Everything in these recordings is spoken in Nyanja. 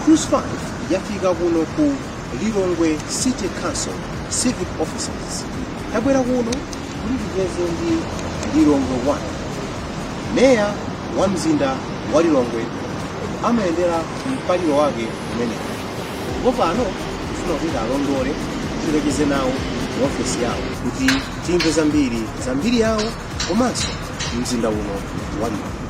Cruise 5 yafika kuno ku Lilongwe City Council Civic Offices. Tabwera kuno kuti ticheze ndi Lilongwe 1. Meya wa mzinda wa Lilongwe amayendera mpaliro wake umenewu. Ndipo pano tifuna kuti alondole tikacheze nawo mu ofesi yawo kuti timve zambiri za mbiri yawo komanso mzinda uno wa Lilongwe.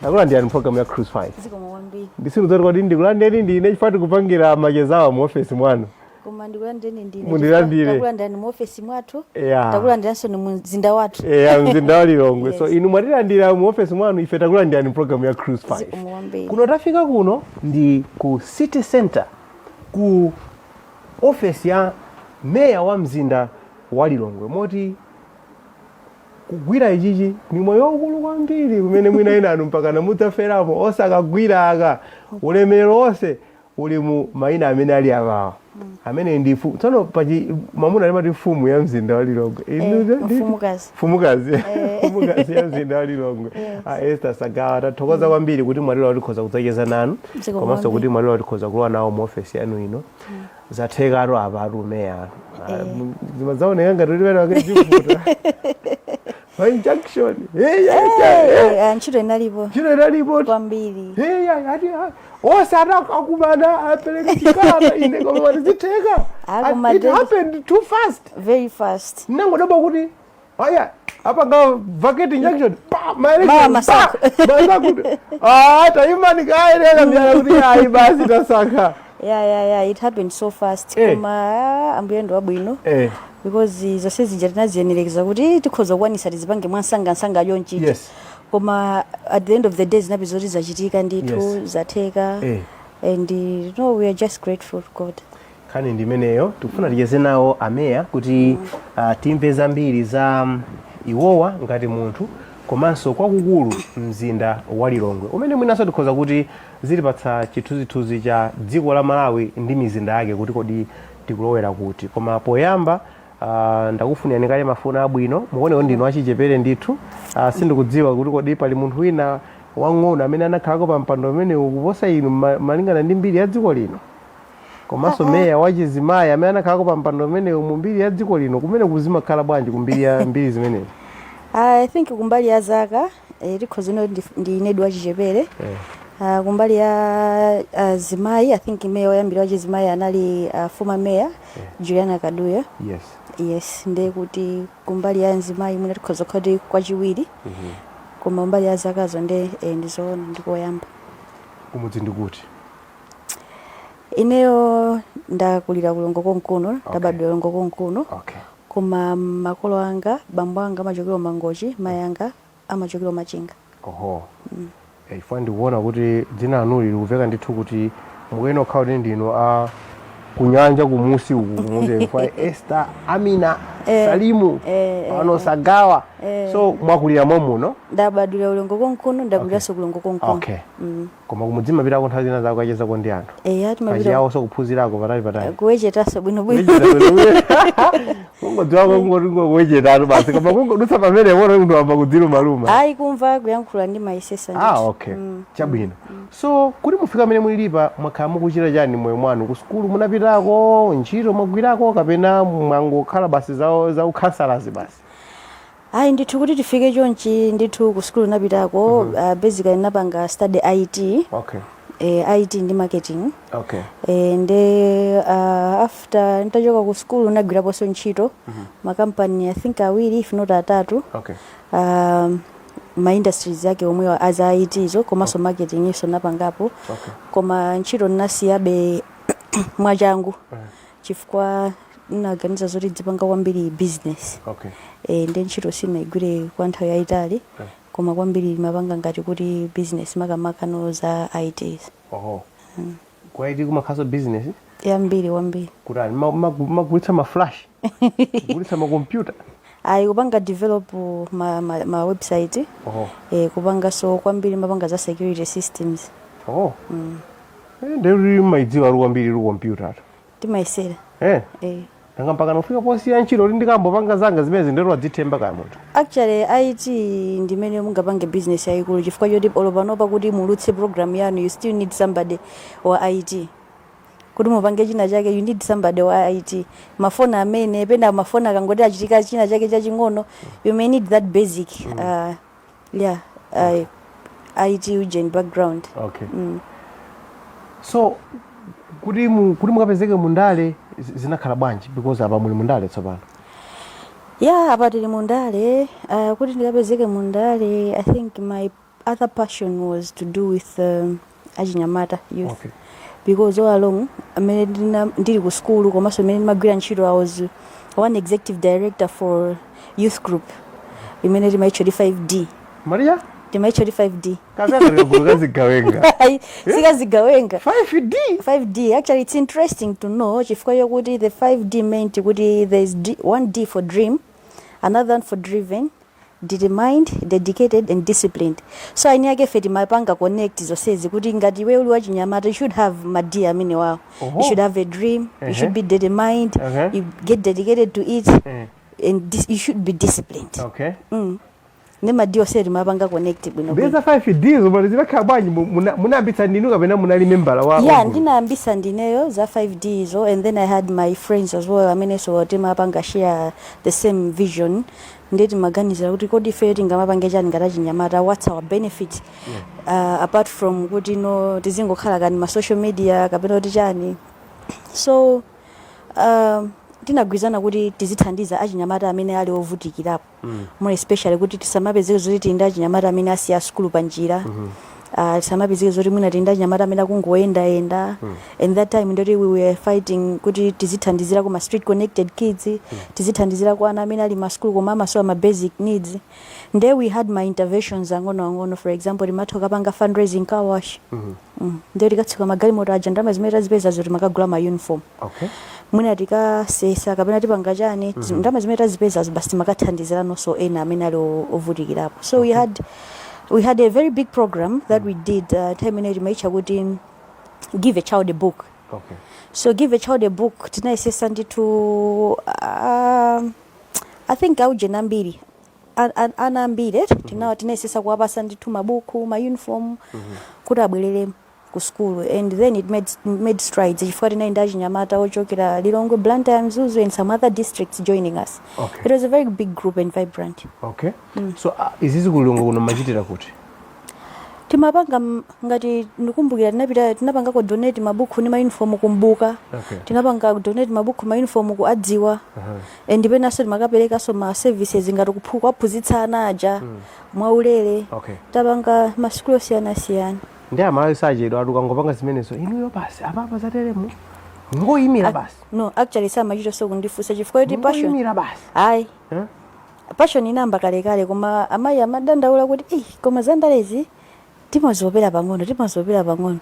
Takulandirani program ya Cruise 5. Zikomo kwambiri. Ndisindikudziwa kodi ndikulandireni ndine chifukwa tikupangira machezawa mu ofesi mwanu. Koma ndikulandireni ndine. Mundilandire. Takulandirani mu ofesi mwathu. Yeah. Takulandiranso ni mu mzinda wathu. Eya, mzinda wa Lilongwe. So Yes. inu mwatilandira mu ofesi mwanu, ife takulandirani program ya Cruise 5. Zikomo kwambiri. Kuno tafika kuno ndi ku City Center, ku ofesi ya meya wa mzinda wa Lilongwe, moti kugwira ichichi ni moyo waukulu kwambiri kumene mwina inanu mpaka mudzaferamo osakagwira aka. Ulemerero wonse uli mu mayina amene ali apawa, amene ndi tsono pachi mamuna alimati mfumu ya mzinda wa Lilongwe. Mfumukazi. Mfumukazi, mfumukazi ya mzinda wa Lilongwe. Ah, Esther Sagawa, tathokoza kwambiri kuti mwalero tikhoza kudzacheza nanu Zikomo komanso kwambiri. kuti mwalero tikhoza kulowa nawo mu ofesi yanu ino. Zathekatu apa, atumeya zimadzaoneka ngati kuti pene wake zivuta pa injunction. Hey, hey, hey. Ntchito inalipo. Ntchito inalipo. Kwambiri. Hey, ati onse ati akumana apereke chikalata ine koma mati zitheka. Ah, koma And it happened too fast. Very fast. Nangodabwa kuti aya apanga vacate injunction pa ma election. Mawa masankho. Masankho. Ah, taimani kaerera miyala kuti ayi basi tasankha. Yeah, it happened so fast. Koma Ambuye ndi wabwino. Because zonse zija tinaziyenereza kuti tikhoza kukwanisa tizipange mwansangansanga chonchija. Koma at the end of the day zinapeza zoti zachitika ndithu, zatheka. And no, we are just grateful to God. Nkhani ndi imeneyo, tikufuna ticheze nawo ameya kuti timve zambiri za iwowa ngati munthu komanso kwakukulu mzinda wa Lilongwe umene mwinanso tikhoza kuti zilipatsa chithunzithunzi cha dziko la Malawi ndi mizinda yake kuti kodi tikulowera kuti. Koma poyamba ndakufunirani kale mafuno abwino. Mukuoneka ndinu achichepere ndithu. Sindikudziwa kuti kodi pali munthu wina wang'ono amene anakhalako pa mpando umenewu kuposa inu malingana ndi mbiri ya dziko lino, komanso meya wachizimayi amene anakhalako pa mpando umenewu mu mbiri ya dziko lino. Kumene kuzimakhala bwanji kumbiri ya mbiri zimenezi? I think kumbali ya zaka tikhoza ino ndi inedi wachichepere. Kumbali ya zimayi, I think meya woyambira wachizimayi anali former mayor Juliana Kaduya. Yes, ndiye kuti kumbali ya mzimayi mwina tikhoza kukhala kuti kwachiwiri. Koma kumbali ya zakazo nde ndizoona ndikoyamba. Kumudzi ndikuti? Ineyo ndakulira ku Lilongwe konkuno, ndabadwira Lilongwe konkuno. Koma makolo anga, bambo anga amachokera Mangochi, mayi anga amachokera Machinga. Oho. Chifukwa ndikuona kuti dzina lanuli likuveka ndithu kuti mukuyenera kukhala kuti ndinu a kunyanja kumusi uku kumusi, chifukwa Esther Amina Salimu pano Sagawa. So mwakulira momuno? Ndabadwira ku Lilongwe konkuno, ndakuliranso ku Lilongwe konkuno. Koma kumudzi mapitako nthawi zina zakukachezako ndi anthu? Eya, timapita. Pachiyawonso kuphunzirako patali patali. Kuwechetaso bwinobwino. Kungodziwa kungoti kungokuwechetatu basi, koma kungodutsa pamene pona munthu wamba kudzilumaluma. Ayi, kumva kuyankhula ndi mayesesa ndithu. Okay, chabwino. So kuti mufika amene mulilipa, mwakhala mukuchita chani moyo mwanu? Ku sukulu munapitako, ntchito mwagwirako, kapena mwangokhala basi za ukhansalazi basi? Ayi ndithu, kuti tifike chonchi ndithu ku sukulu napitako. Basically napanga study IT. IT ndi marketing. Nde after nitachoka ku sukulu nagwiraponso ntchito makampani, I think awiri if not atatu. Ma industries yake omwewa aza IT zo, komanso marketing iso napangapo. Koma ntchito ndinasiyabe mwachangu chifukwa ndinaganiza zoti dzipanga kwambiri business. Ndi ntchito sinaigwire kwa nthawi yayitali, koma kwambiri mapanga ngati kuti business, makamakano za IT. Oho, ku IT kumakhalanso business? Yambiri kwambiri. Kutani, magulitsa ma flash, kugulitsa makompyuta? Ayi, kupanga develop ma website. Kupanganso kwambiri mapanga za security systems. Oho. Ndiye maidziwa kwambiri lu computer. Timayesera. Eh. Nanga mpaka nofika posiya ntchito kuti ndikambopanga zanga zimene ndero adzithemba kaya munthu? Actually, IT ndimene mungapange business yayikulu, chifukwa choti olo panopa kuti mulutse program yanu, you still need somebody wa IT. Kuti mupange china chake, you need somebody wa IT. Mafoni amene pena mafoni akangoti achitika china chake chaching'ono, you may need that basic yeah, IT ujeni background. Okay. So kuti mukapezeke mundale zinakhala bwanji? Because apa muli mundale tsopano. Yeah, apa tili mundale. Kuti ndikapezeke mundale, I think my other passion was to do with achinyamata, youth, because all along amene ndili ku school komanso amene ndimagwira ntchito, I was one executive director for youth group imene timaitcha kuti 5D. Maria. Timaitcha kuti 5D. Kapena kagulu kazigawenga. Sikazigawenga. 5D. 5D. Actually, it's interesting to know chifukwa chokuti the 5D meant kuti there's D, one D for dream, another one for driven, determined, dedicated and disciplined. So aini yake ife timapanga connect zonsezi kuti ngati iwe uli wachinyamata, you should have ma D amene wawo. You should have a dream, you should be determined, you get dedicated to it and you should be disciplined. Ndi ma D onse timapanga connect bwino bwino. Mbeza 5D zomwe zinakhala bwanji? Munayambitsa ndinu kapena munali membala wa Yeah. wa gulu? Ndinayambisa ndineyo za 5D zo, and then I had my friends as well amene so timapanga share the same vision. Ndiye timaganizira kuti kodi ifeyo tingamapange chani ngati achinyamata? What's our benefit apart from kuti no tizingokhala kani ma social media kapena kuti chani? So tinagwirizana kuti tizithandiza achinyamata amene ali ovutikirapo, more especially kuti tisamapezeke zoti tili ndi achinyamata amene asiya sukulu pa njira, tisamapezeke zoti mwina tili ndi achinyamata amene akungoyendayenda. And that time ndoti we were fighting kuti tizithandizira ku ma street connected kids, tizithandizira ku ana amene ali ma school koma amasowa ma basic needs. Nde we had ma interventions ang'onoang'ono. For example, timatha kukapanga fundraising car wash. Nde tikatsuka magalimoto aja, ndalama zimene tazipezazo timakagula ma uniform. Mwina tikasesa kapena tipanga chani, ndalama zimene tazipezazo basi timakathandizira nonso ena amene ali ovutikirapo. So we had a very big program that we did time imene timaitcha kuti Give a Child a Book. So Give a Child a Book tinayesesa ndithu, I think aujeni ambiri, ana ambiri tinayesesa kuwapasa ndithu mabuku, ma uniform, kuti abwerere ku school. And then it made strides chifukwa tinali ndi achinyamata ochokera Lilongwe, Blantyre, Mzuzu and some other districts joining us. It was a very big group and vibrant. Okay, so izizi kulilongwe kuno machitira kuti? Timapanga ngati ndikumbukira, tinapita tinapangako donate mabuku ndi ma uniform kumbuka. Tinapanga donate mabuku, ma uniform ku Adziwa. And penanso timakaperekanso ma services ngati kuwaphunzitsa ana aja mwaulere. Tapanga masukulu osiyanasiyana. Ndi Amalawi sachedwa atu, ukangopanga zimenezo inuyo basi, apapa zateremu ngoyimira basi. No, actually samachita kundifunsa chifukwa choti passion Ngoyimira basi. Ayi. Eh? Passion inamba kalekale, koma amayi amadandaula kuti, "Eh, koma zandalezi timazopera pang'ono, timazopera pang'ono,"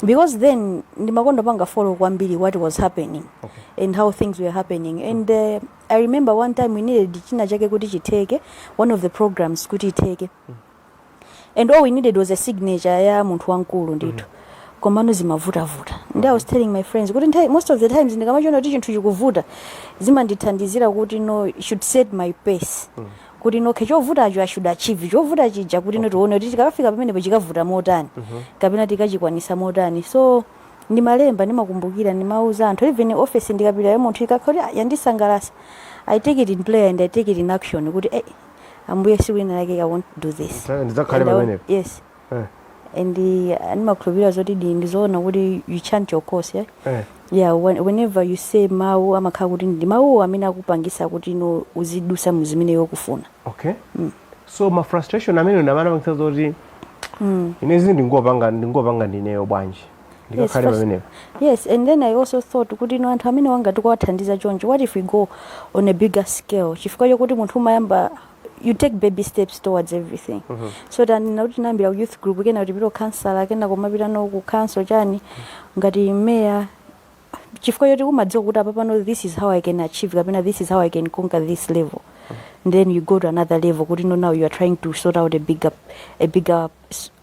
because then ndimakonda panga follow kwambiri what was happening and how things were happening. And I remember one time we needed china chake kuti chitheke, one of the programs kuti itheke, and all we needed was a signature ya munthu wamkulu ndithu, komano zimavutavuta. Ndi I was telling my friends kuti most of the times ndikamachiona kuti chinthu chikuvuta, zimandithandizira kuti no, should set my pace kuti no, okay, chovutacho I should achieve chovuta chija, kuti no, tione kuti tikakafika pamenepo chikavuta motani kapena tikachikwanisa motani. So ndimalemba, ndimakumbukira, ndimauza anthu, even office ndikapita ya munthu ikakhala kuti, "Ah, yandisangalasa," I take it in prayer and I take it in action kuti, "Eh, Ambuye, siku lina lake I want to do this." Ndidzakhale And pamenepo. Yes. And ndimakhulupirira zoti ndizoona kuti you chant your course, yeah? Eh. Yeah, whenever you say mawu, amakhala kuti ndi mawuwo amene akupangisa kuti no, uzidusa muzimene yokufuna. Okay, so ma frustration amene ndamana pangisa zoti ine izi ndingopanga ndineyo bwanji, ndikakhale pamenepo. Yes, and then I also thought kuti no, anthu amene wanga tikuwathandiza choncho, what if we go on a bigger scale? Chifukwa chokuti munthu umayamba, you take baby steps towards everything. So tanena kuti tinayambira ku youth group, kena kuti pita councillor, kena kumapita no ku council chani, ngati mayor, chifukwa choti umadziwa kuti apa pano this is how I can achieve kapena this is how I can conquer this level. And then you go to another level kuti no, now you are trying to sort out a bigger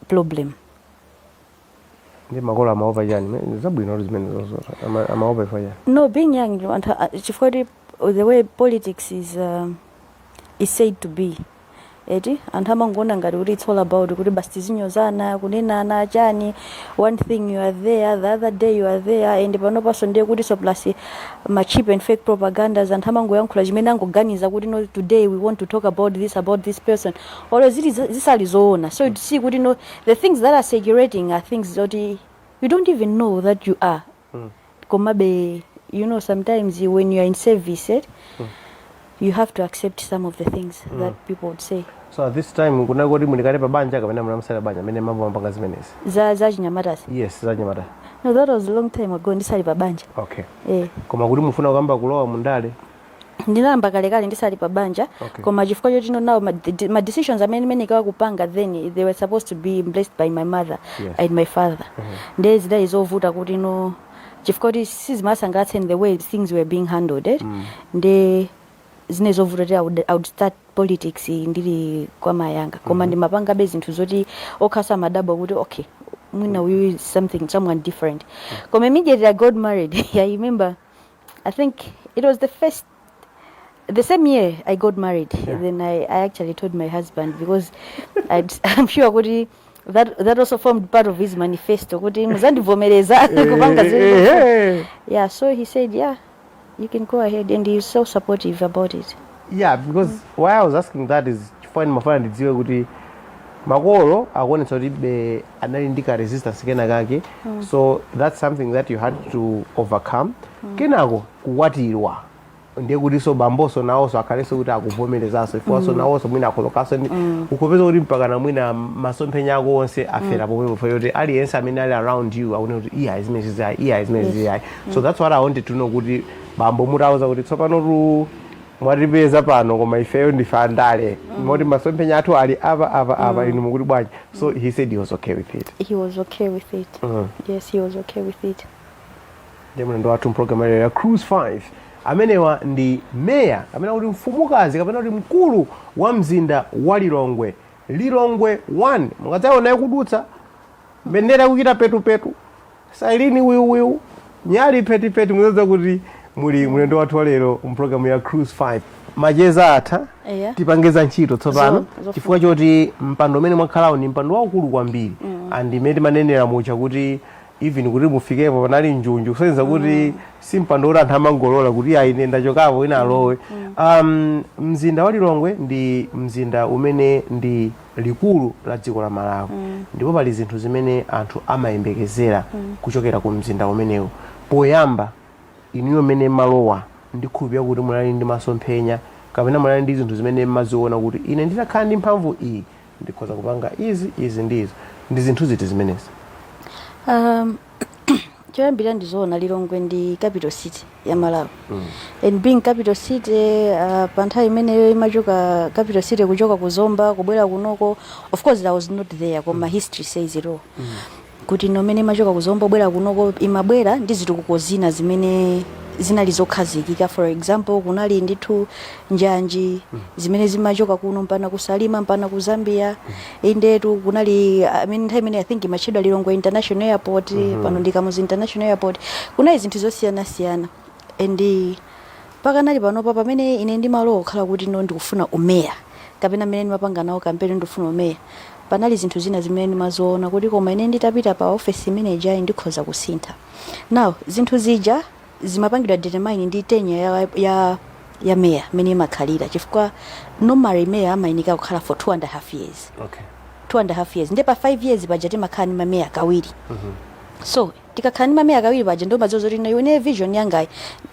problem. Ndi makolo amaopa chani? Zabwino zimene zozo amaopa ifo chani? No, being young, anthu chifukwa kuti the way politics is said to be, eti, anthu amangoona ngati kuti it's all about kuti basi tizinyozana, kunenana chani. One thing you are there, the other day you are there, and panopanso ndiye kuti so plus ma cheap and fake propagandas. Anthu amangoyankhula chimene angoganiza kuti, "No, today we want to talk about this, about this person," olo zili zisali zoona. So you see kuti, no, the things that are circulating are things zoti you don't even know that you are. Komabe, sometimes when you are in service, you have to accept some of the things that people would say. So at this time kunali kuti mulikale pa banja kapena munamusala banja amene mambo mapanga zimenezi? Za chinyamatasi? Yes, za nyamata. No, that was a long time ago, ndisali pa banja. Eh. Koma kuti mufuna kukamba kulowa mundale? Ndinayamba kalekale ndisali pa banja. Koma chifukwa choti no, now ma decisions amene ndimenekawa kupanga, then they were supposed to be blessed by my mother and my father. Ndiye zidali zovuta kuti, no, chifukwa kuti sizimasangalatsa in the way things were being handled, eh? Nde zine zovuta kuti I would start politics ndili kwa mayanga, koma ndimapangabe zinthu zoti okhasa amadabwa kuti, okay, mwina uyu is something, someone different. Koma immediately I got married, I remember, I think it was the same year I got married. Then I actually told my husband because I'm sure kuti that also formed part of his manifesto, kuti muzandivomereza kupanga zinthu. Yeah, so he said, "Yeah, you can go ahead," and he's so supportive about it. Yeah, because why I was asking that is chifukwa ndimafuna ndidziwe kuti makolo akuonetsa kuti be anali ndi ka resistance kena kake, so that's something that you had to overcome. Kenako kukwatirwa, ndiye kuti so bamboso nawonso akhalenso kuti akuvomerezanso, ifwanso nawonso mwina akholokanso ndi ukupeza kuti mpakana mwina masomphenya ako onse afera pomwepo kuti aliyense amene ali around you akunena kuti iya, zimene zizayi, iya, zimene zizayi. So that's what I wanted to know, kuti bambo mutauza kuti tsopano tu mwatipeza pano, koma ifeyo ndife andale, moti masomphenya athu ali apa, apa, apa, inu mukuti bwanji? So he said he was okay with it? He was okay with it. Yes, he was okay with it. Ndiye mlendo wathu mpulogalamu ya Cruise 5 amenewa ndi meya, kapena kuti mfumukazi, kapena kuti mkulu wa mzinda wa Lilongwe, Lilongwe 1. Mukadzaona ikudutsa mbendera kuchita petupetu, siren wiuwiu, nyali petipeti, muzaza kuti muli mlendo wathu wa lero mpulogalamu ya Cruise 5. Macheza atha. Tipangeza ntchito tsopano. Zofunika. Chifukwa choti mpando umene mwakhalawo ndi mpando waukulu kwambiri, and imene timanenera mucha kuti even kuti mufikepo panali njunju, kusonyeza kuti si mpando kuti anthu amangolola kuti ayi, ine ndachokapo, ina alowe. Mzinda wa Lilongwe ndi mzinda umene ndi likulu la dziko la Malawi, ndipo pali zinthu zimene anthu amayembekezera kuchokera ku mzinda umenewu. Poyamba, inuyo mmene malowa, ndikhulupirira kuti munali ndi masomphenya kapena munali ndi zinthu zimene mmaziona kuti ine nditakhala ndi mphamvu iyi ndikhoza kupanga izi, izi ndi izi. Ndi zinthu ziti zimenezi? Choyambira, ndizoona, Lilongwe ndi capital city ya Malawi, and being capital city, pa nthawi imeneyo imachoka capital city kuchoka ku Zomba kubwera kunoko, of course I was not there, koma history says it all, kuti nomene imachoka ku Zomba kubwera kunoko imabwera ndi zitukuko zina zimene zinali zokhazikika. For example, kunali ndithu njanji zimene zimachoka kuno mpana ku Salima, mpana ku Zambia. Indetu kunali, I mean, nthawi imene I think imatchedwa Lilongwe International Airport, pano ndi Kamuzu International Airport. Kunali zinthu zosiyanasiyana, and pakanali panopa pamene ine ndimalowa kukhala kuti, no, ndikufuna umeya, kapena mmene ndimapanga nawo kampeni ndikufuna umeya, panali zinthu zina zimene ndimaziona kuti koma ine nditapita pa office imene ijayi ndikhoza kusintha. Now zinthu zija zimapangidwa determine ndi tenure ya meya imene imakhalira, chifukwa normally meya amayenera kukhala for 2.5 years. 2.5 years, ndiye pa 5 years paja timakhala ndi mameya kawiri. So tikakhala ndi mameya kawiri paja, ndo madziwa zoti no, ine vision yangayi,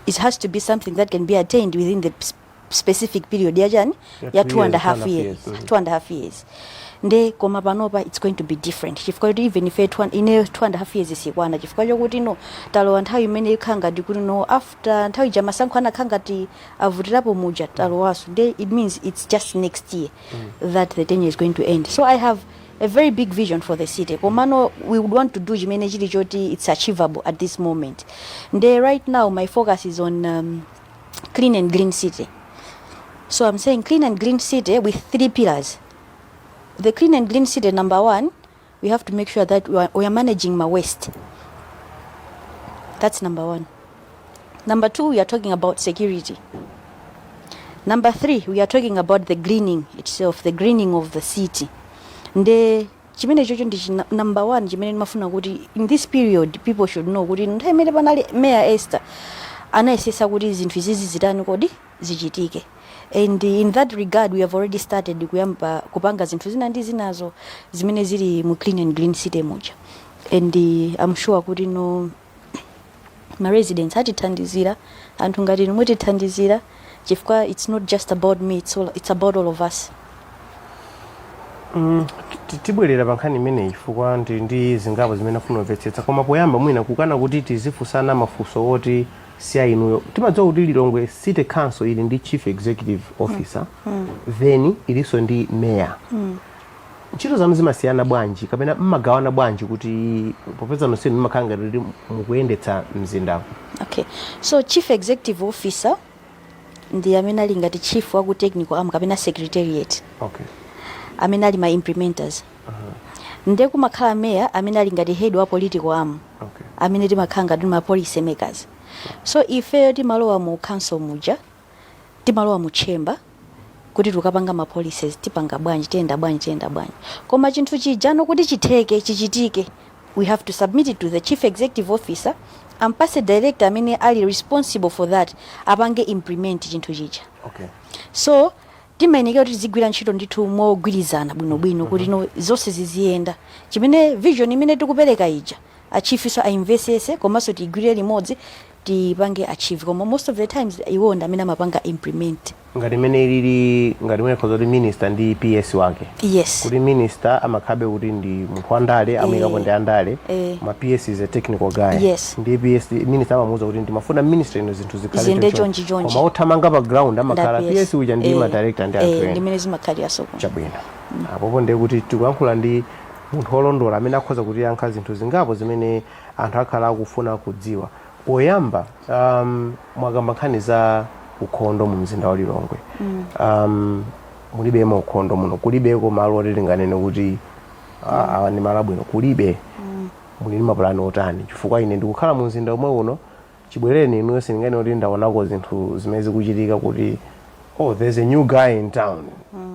it has to be something that can be attained within the specific period yachani? Ya Ya two two and a years, half two and a half years. years. 2.5 years. Nde koma panopa it's going to be different, chifukwa kuti even if ine 2.5 years sikwana, chifukwa chokuti, no, talowa nthawi imene ikhala ngati kuti, no, after nthawi ija masankho anakhala ngati avutirapo muja, talowaso, nde it means it's just next year that the tenure is going to end. So I have a very big vision for the city, komano we would want to do chimene chili choti it's achievable at this moment. Nde right now my focus is on clean and green city. So I'm saying clean and green city with three pillars. The clean and green city, number one, We have to make sure that we are managing ma waste. That's number one. Number two, we are talking about security. Number three, we are talking about the greening itself, the greening of the city. Nde chimene chocho ndi number one chimene ndimafuna kuti in this period people should know kuti nthawi imene panali Mayor Esther anayesesa kuti zinthu izizi zitani kodi zichitike. And in that regard, we have already started kuyamba kupanga zinthu zina ndi zinazo zimene zili mu clean and green city muja, and I'm sure kuti no ma residents atithandizira, anthu ngati inu mutithandizira, chifukwa it's not just about me, it's about all of us. Tibwerera pa nkhani imeneyi chifukwa ndi zingapo zimene afuna kumvetsetsa. Koma poyamba mwina kukana kuti tizifunsana mafunso oti si ainuyo. Timadziwa kuti Lilongwe City Council ili ndi chief executive officer, then ilinso ndi mayor. Ntchito zanu zimasiyana bwanji kapena mmagawana bwanji, kuti popeza nonsenu mmakhala ngati kuti mukuyendetsa mzindawo? Okay, so chief executive officer ndi amene ali ngati chief waku technical arm kapena secretariat, amene ali ma implementers. Nde kumakhala mayor amene ali ngati head wa political arm, amene timakhala ngati ma policy makers. So ifeyo timalowa mu council muja, timalowa mu chamber kuti tikapanga ma policies, tipanga bwanji, tiyenda bwanji, tiyenda bwanji. Koma chinthu chijano kuti chitheke, chichitike, we have to submit it to the chief executive officer, ampase director amene ali responsible for that, apange implement chinthu chija. So timayenekera kuti tizigwira ntchito ndithu mogwirizana bwinobwino kuti no zonse ziziyenda chimene vision imene tikupereka ija, a chief so aimvesese, komanso tigwirire limodzi tipange achieve. Koma most of the times iwo ndi amene amapanga implement. Ngati imene ilili, ngati imene khoza kuti minister ndi PS wake, Yes. kuti minister amakhabe kuti ndi munthu wandale, amuyikapo ndi andale, ma PS is a technical guy. Ndi PS, minister amamuwuza kuti ndimafuna minister ino zinthu zikhale Ziyende choncho. Chonchi, chonchi. Koma othamanga pa ground amakhala Nda PS uja ndi ma director ndi anthu ena. Ndimene zimakhaliraso kuno. Chabwino, apopo ndiye kuti tikuyankhula ndi munthu wolondola amene akhoza kutiyankha zinthu zingapo zimene anthu akhala akufuna kudziwa. Poyamba, mwakamba nkhani za ukhondo mu mzinda wa Lilongwe. Mulibemo ukhondo muno, kulibeko malo oti tinganene kuti, "Ah, awa ndi malo abwino," kulibe. Muli ndi mapulani otani? Chifukwa ine ndikukhala mu mzinda omwe uno chibwerereni inuyo, sindinganene kuti ndaonako zinthu zimene zikuchitika kuti, "Oh, there's a new guy in town,"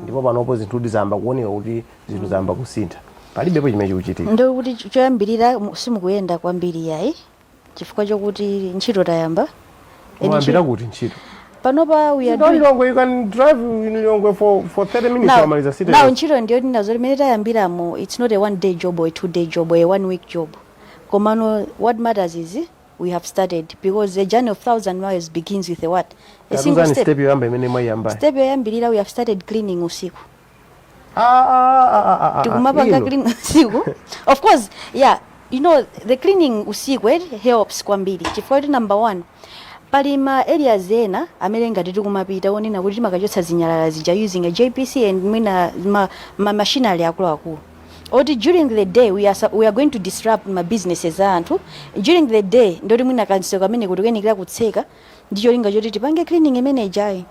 ndipo panopo zinthu zayamba kuoneka kuti zinthu zayamba kusintha. Palibepo chimene chikuchitika. Ndikuti choyambirira simukuyenda kwambiri yayi, chifukwa chokuti ntchito tayamba. And Mwayambira kuti ntchito? Panopa we are No, doing Lilongwe, you can drive in Lilongwe for 30 minutes, wamaliza city Now yonse. ntchito ndiyo tinazo limene tayambiramo, it's not a one day job or a 2-day job or a one week job. Komano what matters is we have started, because a journey of 1,000 miles begins with a what? A single Tatuzani step. Step yoyamba imene mwayiyambayi. Step yoyambirira, we have started cleaning usiku. Ah, ah, ah, ah, ah, Tikumapanga ino. clean usiku, of course. Yeah, the cleaning usiku, it helps kwambiri chifukwa kuti number one, pali ma areas ena amene ngati tikumapita onena kuti timakachotsa zinyalala zija using a JPC and mwina ma machinery akuluakulu oti during the day we are going to disrupt ma businesses a anthu during the day. Ndoti mwina kansewu kamene kuti kuyenikira kutseka ndi cholinga choti tipange cleaning imene ijayi.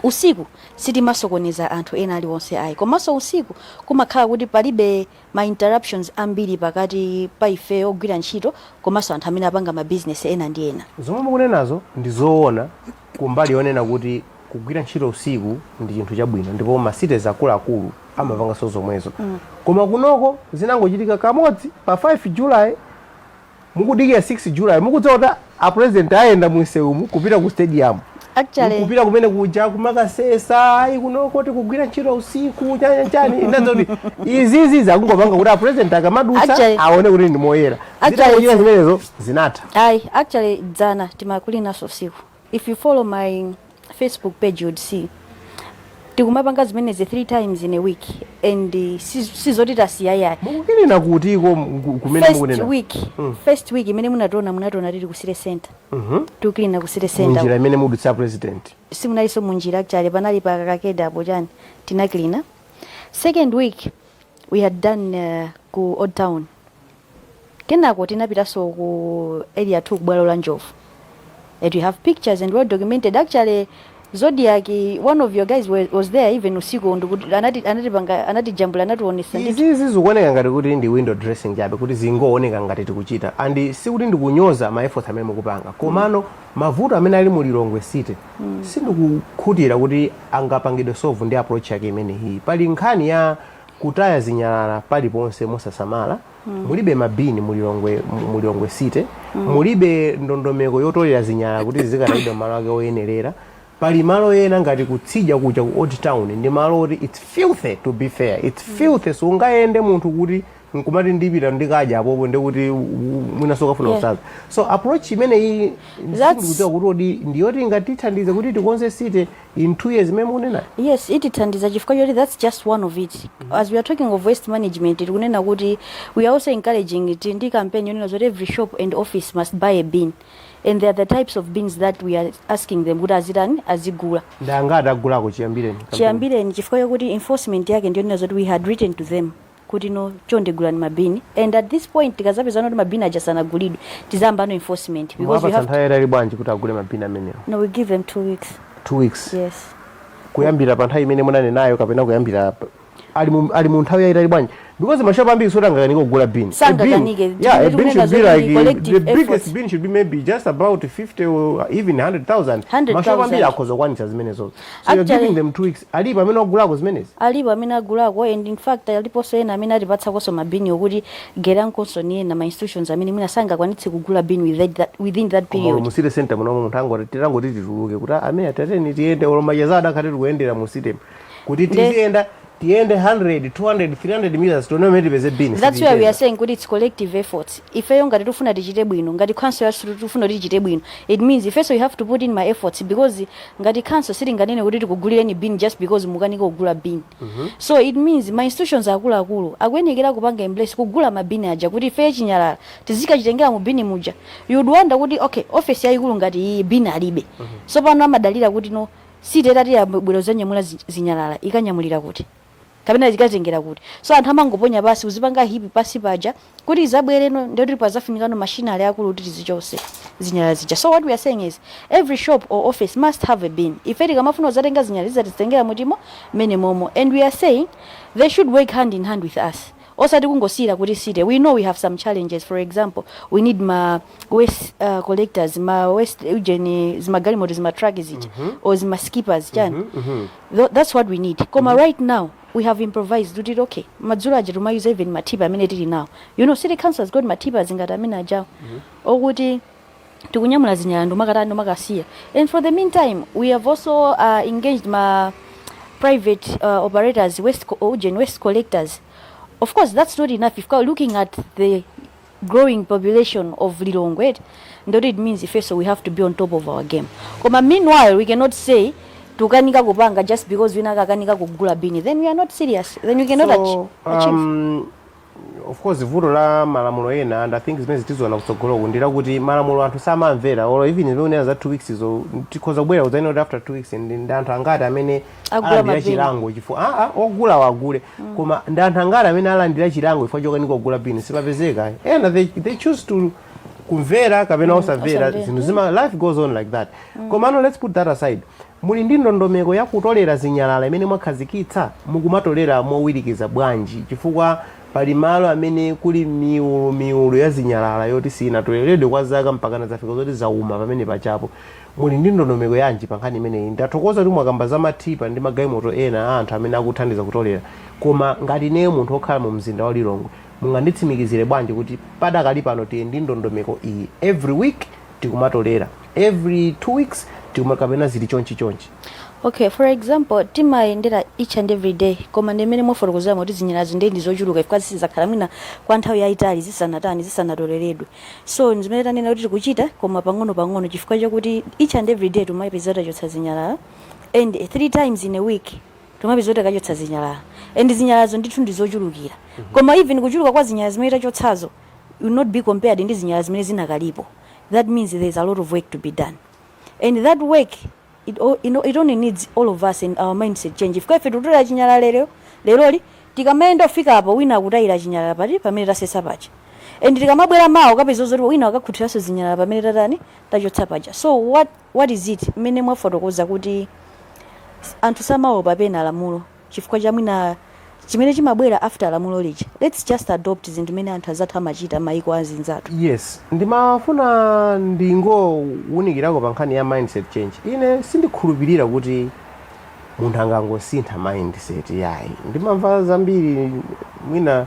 Usiku sitimasokoneza anthu ena aliwonse ayi, komanso usiku kumakhala kuti palibe ma interruptions ambiri pakati pa ife ogwira ntchito komanso anthu amene apanga ma business ena ndi ena. Zomwe mukunenazo ndi zoona kumbali yonena kuti kugwira ntchito usiku ndi chinthu chabwino, ndipo ma cities akuluakulu amapanganso zomwezo. Koma kunoko zinangochitika kamodzi pa 5 July. Mukudikira 6 July, mukudziwa kuti a president ayenda munsewumu kupita ku stadium, Actually kupita kumene kuja kumakasesa, ayi, kunoko tikugwira ntchito usiku, chani chani. Inazo kuti izizi zakungopanga kuti a president akamadutsa aone kuti ndi moyera. Zitangochita zimenezo, zinatha. Ayi, actually dzana timakulinaso usiku. If you follow my Facebook page, you'd see tikumapanga zimenezi three times in a week, and sizoti tasiya yayi. Mukucleana kutiko kumene First mukunena? week, first week imene munationa tili ku city center, tikucleana ku city center. Munjira imene mudutsa president? Simunalinso munjira actually, panali pa kakeda apo chani, tinacleana. Second week we had done ku Old Town, kenako tinapitanso ku Area 2, ku Bwalo la Njovu, and we have pictures and well documented actually. Zodiak, one of your guys was there even usiku ndikuti anati anatipanga, anatijambula, anationesa ndithu. Izizi zikuoneka ngati kuti ndi window dressing chabe, kuti zingooneka ngati tikuchita, and sikuti ndikunyoza ma efforts amene mukupanga, komano mavuto amene ali mu Lilongwe City sindikukhutira kuti angapangidwe solve ndi approach yake imeneyi. Pali nkhani ya kutaya zinyalala paliponse mosasamala. Mulibe mabini mu Lilongwe City. Mulibe ndondomeko yotolera zinyalala kuti zikatayidwa malo ake oyenerera. Pali malo ena ngati kutsidya kuja ku Old Town, ndi malo oti it's filthy. To be fair, it's filthy. Sungayende munthu kuti nkumati ndipita ndikadya apopo, ndikuti mwina sokafuna kusaza. So approach imeneyi sindikudziwa kuti odi ndiyoti ingatithandize kuti tikonze city in 2 years imene mukunenayo. Yes, itithandiza chifukwa choti that's just one of it. As we are talking of waste management, tikunena kuti we are also encouraging it ndi campaign yonena zoti every shop and office must buy a bin, and there are the types of bins that we are asking them kuti azitani, azigula. Ndangati agulako chiyambireni campaign? Chiyambireni, chifukwa chokuti enforcement yake ndiyonena zoti we had written to them kuti no, chonde gulani mabini, and at this point tikazapezana kuti mabini aja sanagulidwe, tizayambano enforcement because we Mwapatsa have nthawi yayitali bwanji kuti agule mabini amenewo? No, we give them 2 weeks. 2 weeks? Yes. Kuyambira pa nthawi imene munanenayo kapena kuyambira ali mu nthawi yayitali bwanji? Because mashopu ambiri soti angakanike kugula bin. Sangakanike. Yeah, a bin should be like Collective the biggest efforts. bin should be maybe just about 50 or even 100,000. 100,000. Mashopu ambiri akhoza kukwanitsa zimenezo. So you're Actually- giving them 2 weeks. Alipo amene agulako zimenezi? Alipo amene agulako, and in fact aliponso ena amene atipatsakonso mabini okuti gerankonso ni ena ma institutions amene mwina sangakwanitse kugula bin within that Koma period. mu city center munomo munthu angoti tirangoti tituluke kuti amene tateni tiyende, olo macheza adakhati tikuyendera mu city kuti tiziyenda, tiyende 100, 200, 300 meters, tione umene tipeze bin. That's why we are saying kuti it's collective efforts. Ifeyo ngati tifuna tichite bwino, ngati council yathu tifuna kuti tichite bwino, it means ifenso you have to put in ma efforts, because ngati council sitinganene kuti tikugulireni bin just because mukanika kugula bin. So it means ma institutions akuluakulu akuyenekera kupanga embrace kugula mabini aja kuti ifeyo chinyalala tizikachitengera mu bini muja. You'd wonder kuti okay, office yayikulu ngati iyi bin alibe. So pano amadalira kuti no, city itati yabwera zanyamula zinyalala, ikanyamulira kuti kapena zikatengera kuti? So anthu amangoponya pasi, kuzipanga heap pasi paja kuti izabwereno, ndiyoti pazafunikano machinery akulu kuti tizichose zinyalala zija. So what we are saying is every shop or office must have a bin. Ife tikamafuna kuzatenga zinyalala, zizatizitengera mutimo mene momo. And we are saying they should work hand in hand with us, osati kungosiyira kuti city. We know we have some challenges. For example, we need ma waste collectors, ma waste ujeni, zimagalimoto, zimatruck zija or zima skippers chani. That's what we need. Koma right now we have improvised kuti okay, madzulo aja timayuza even matipper amene tili nawo. City council has got matippers ngati amene ajawo okuti tikunyamula zinyalala ndomakatani, ndomakasiya. And for the meantime we have also engaged ma private operators, ujeni, waste collectors. Of course that's not enough if we're looking at the growing population of Lilongwe. Ndoti it means ifeso we have to be on top of our game. Koma meanwhile we cannot say tukanika kupanga just because wina kakanika kugula bini. Then we are not serious, then we cannot So, achieve. Of course vuto la malamulo ena, and I think zimene tiziona kutsogoloku, ndi lakuti malamulo anthu samamvera, or even zimene unena za 2 weeks zo, tikhoza kubwera kudzanena kuti after 2 weeks ndi anthu angati amene Agula alandira mabini. chilango chifukwa ogula wagule, koma ndi anthu angati amene alandira chilango chifukwa chokanika kugula bini? Sipapezeka. Ena they choose to kumvera kapena osamvera. Osamvera. Zinthu zima, life goes on like that. Komano let's put that aside. Muli ndi ndondomeko yakutolera zinyalala imene mwakhazikitsa? Mukumatolera mowirikiza bwanji? Chifukwa pali malo amene kuli miulu miulu ya zinyalala yoti sinatoleredwe kwa zaka, mpakana zafika zoti zauma pamene pachapo. Muli ndi ndondomeko yanji pa nkhani imeneyi? Ndathokoza kuti mwakamba za matipper ndi magalimoto ena a anthu amene akuthandiza kutolera, koma ngati ineyo munthu okhala mu mzinda wa Lilongwe, munganditsimikizire bwanji kuti padakali pano tiye ndi ndondomeko iyi, every week tikumatolera, every 2 weeks tikuma, kapena zili chonchi chonchi? Okay, for example, timayendera each and every day, koma ndimene mwafotokozera kuti zinyalala ndi zochuluka ifika zisizakhala mwina kwa nthawi yayitali zisanatani, zisanatoleredwe. So zimene tanena kuti tikuchita, koma pang'ono pang'ono, chifukwa chakuti each and every day timayipeza tachotsa zinyalala, and three times in a week timapeza kuti takachotsa zinyalala, and zinyalalazo ndithu ndi zochulukira. Koma even kuchuluka kwa zinyalala zimene tachotsazo will not be compared ndi zinyalala zimene zinakalipo. That means there's a lot of work to be done, and that work it only needs all of us and our mindset change. If ife tutolera chinyalala lero leroli, tikamayenda kufika apo, wina akutayira chinyalala pati pamene tasesa paja, and tikamabwera mawa kapeza zoti wina akakhutiranso zinyalala pamene tatani, tachotsa paja. So what is it mmene mwafotokoza kuti Anthu samaopa pena lamulo chifukwa cha mwina chimene chimabwera after lamulo lija. Let's just adopt zinthu zimene anthu azathu amachita, maiko azinzathu. Yes, ndimafuna ndingowunikirako pa nkhani ya mindset change. Ine sindikhulupirira kuti munthu angangosintha mindset yayi. Ndimamva zambiri, mwina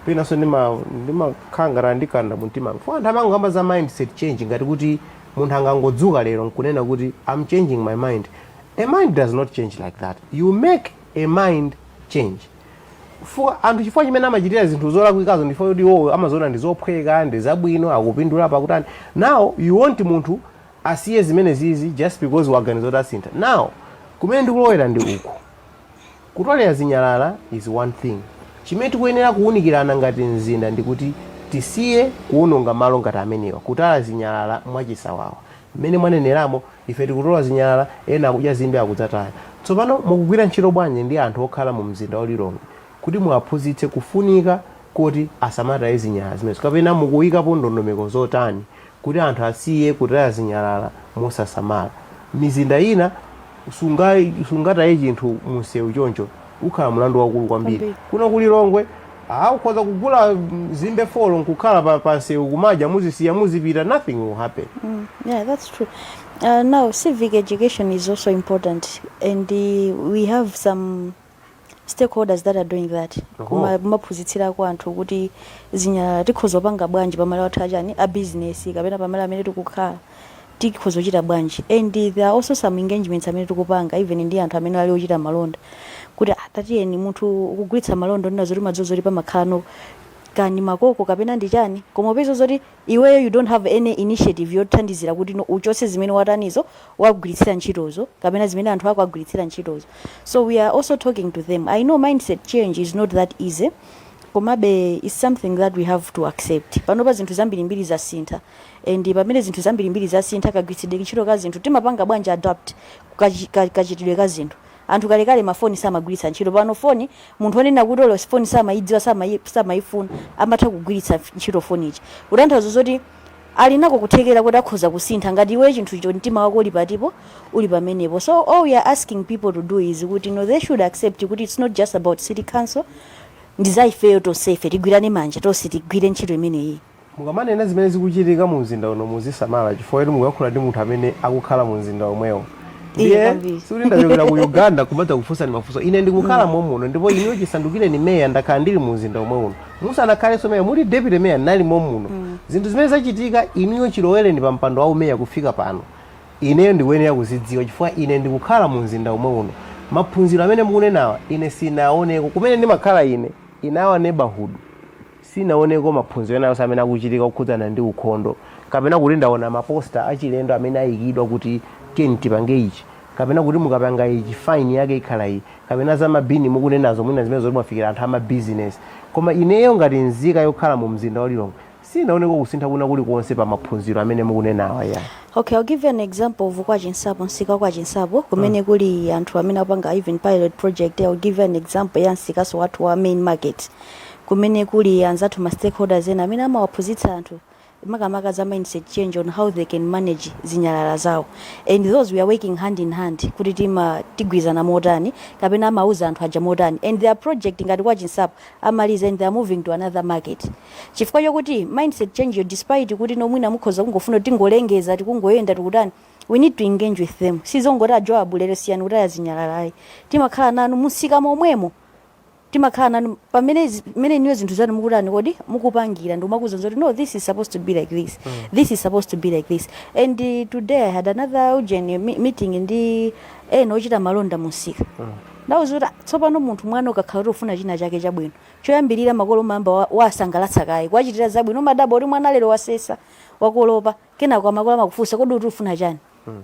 penanso ndimakhala ngati andikanda mumtima fo. Anthu amangokamba za mindset change ngati kuti munthu angangodzuka lero nkunena kuti, "I'm changing my mind." A mind does not change like that. You make a mind change. Anthu chifukwa chimene amachitira zinthu zolakwikazo ndifo kuti iwo amaziona ndi zophweka, ndi zabwino, akupindula pakutani. Now you want munthu asiye zimene zizi just because waganiza kuti asintha. Now kumene ndikulowera ndi uku: kutolera zinyalala is one thing. Chimene tikuyenera kuwunikirana ngati mzinda ndikuti tisiye kuwononga malo ngati amenewa, kutala zinyalala mwachisawawa. Mmene mwaneneramo, ife tikutola zinyalala, ena akudya zimbe, akudzataya. Tsopano mukugwira ntchito bwanji ndi anthu okhala mu mzinda wa Lilongwe kuti muwaphunzitse kufunika kuti asamataye zinyalala zimenezo, kapena mukuyikapo ndondomeko zotani kuti anthu asiye kutaya zinyalala mosasamala? Mizinda ina sungataye chinthu munsewu choncho, ukhala mlandu wakulu kwambiri. Kwambiri. Kuno ku Lilongwe ukhoza kugula zimbe 4 nkukhala pa nsewu kumadya, muzisiya, muzipita, nothing will happen. Yeah, that's true. Now, civic education is also important, and we have some stakeholders that are doing that. Kumaphunzitsirako anthu kuti zinyalala tikhoza kupanga bwanji pamalo athu achani a business kapena pamalo amene tikukhala, tikhoza kuchita bwanji. And there are also some engagements amene tikupanga even ndi anthu amene ali ochita malonda kuti, ah, tatiyeni, munthu ukugulitsa malonda ndina zoti madzozo zoti pamakhala no kani makoko kapena ndi chani, koma upeza zoti iweyo you don't have any initiative yothandizira kuti no uchotse zimene watanizo, wagwiritsira ntchitozo, kapena zimene anthu ako agwiritsira ntchitozo. So we are also talking to them. I know mindset change is not that easy, komabe is something that we have to accept. Panopa zinthu zambirimbiri zasintha, and pamene zinthu zambirimbiri zasintha, kagwiritsidwe ntchito ka zinthu timapanga bwanji adapt kachitidwe ka zinthu. Anthu kalekale mafoni samagwiritsa ntchito. Pano foni, munthu onena kuti olo foni samayidziwa, samayifuna, amatha kugwiritsa ntchito foni iji, kutanthauza zoti ali nako kuthekera kuti akhoza kusintha ngati iwe chinthu icho mtima wako uli patipo, uli pamenepo. So all we are asking people to do is kuti no, they should accept kuti it's not just about city council, ndi za ifeyo tonsefe. Tigwirane manja tonse, tigwire ntchito imeneyi. Mukamanena zimene zikuchitika mu mzinda uno muzisamala, chifukwa kuti mukuyankhula ndi munthu amene akukhala mu mzinda omwewo. Iye, Ndiye kwambiri. sikuti ndachokera ku Uganda kumadza kufunsani mafunso. Ine ndikukhala momuno, ndipo inuyo chisandukire ni meya ndakhala ndili mu mzinda omwe uno. Musanakhalenso meya, muli deputy mayor, ndinali momuno. Zinthu zimene zachitika inuyo chilowereni pa mpando wa umeya kufika pano, ineyo ndikuyenera kuzidziwa chifukwa ine ndikukhala mu mzinda omwe uno. Maphunziro amene mukunenawa ine sinaoneko kumene ndimakhala ine. In our neighborhood sinaoneko maphunziro ena onse amene akuchitika kukhudzana ndi ukhondo, kapena kuti ndaona ma poster achilendo amene ayikidwa kuti tiyeni tipange ichi, kapena kuti mukapanga ichi fine yake ikhala iyi, kapena za mabini mukunenazo, mwina zimene zoti mwafikira anthu amabizinesi. Koma ineyo ngati nzika yokhala mu mzinda wa Lilongwe sinaoneko kusintha kuna kulikonse pa maphunziro amene mukunenawa ya. Okay, I'll give you an example of kwa Chinsapo, msika kwa Chinsapo, kumene kuli anthu amene apanga even pilot project. I'll give you an example ya msikaso wathu wa main market, kumene kuli anzathu ma stakeholders ena amene amawaphunzitsa anthu makamaka za mindset change on how they can manage zinyalala zawo. And those, we are working hand in hand kuti tima tigwizana motani kapena amauza anthu aja motani. And their project ngati kwa Chinsapo amaliza and they are moving to another market, chifukwa chokuti mindset change yo, despite kuti nomwina mukhoza kungofuna kuti tingolengeza, tikungoyenda, tikutani, we need to engage with them. Sizongoti ajowa abulere, siyani kutaya zinyalalayi. Timakhala nanu musika momwemo, timakhala nanu pamene pamene niyo zinthu zanu mukutani kodi mukupangira, ndi umakuza zoti no, this is supposed to be like this, this is supposed to be like this. And today I had another urgent meeting ndi ena ochita malonda musika. Ndawuza kuti tsopano munthu mwana ukakhala kuti ufuna china chake chabwino, choyambirira makolo mamba wasangalatsa kaye, kuwachitira zabwino. Umadabwa kuti mwana lero wasesa, wakolopa, kenako amakolo amakufunsa, "Kodi uti ufuna chani?"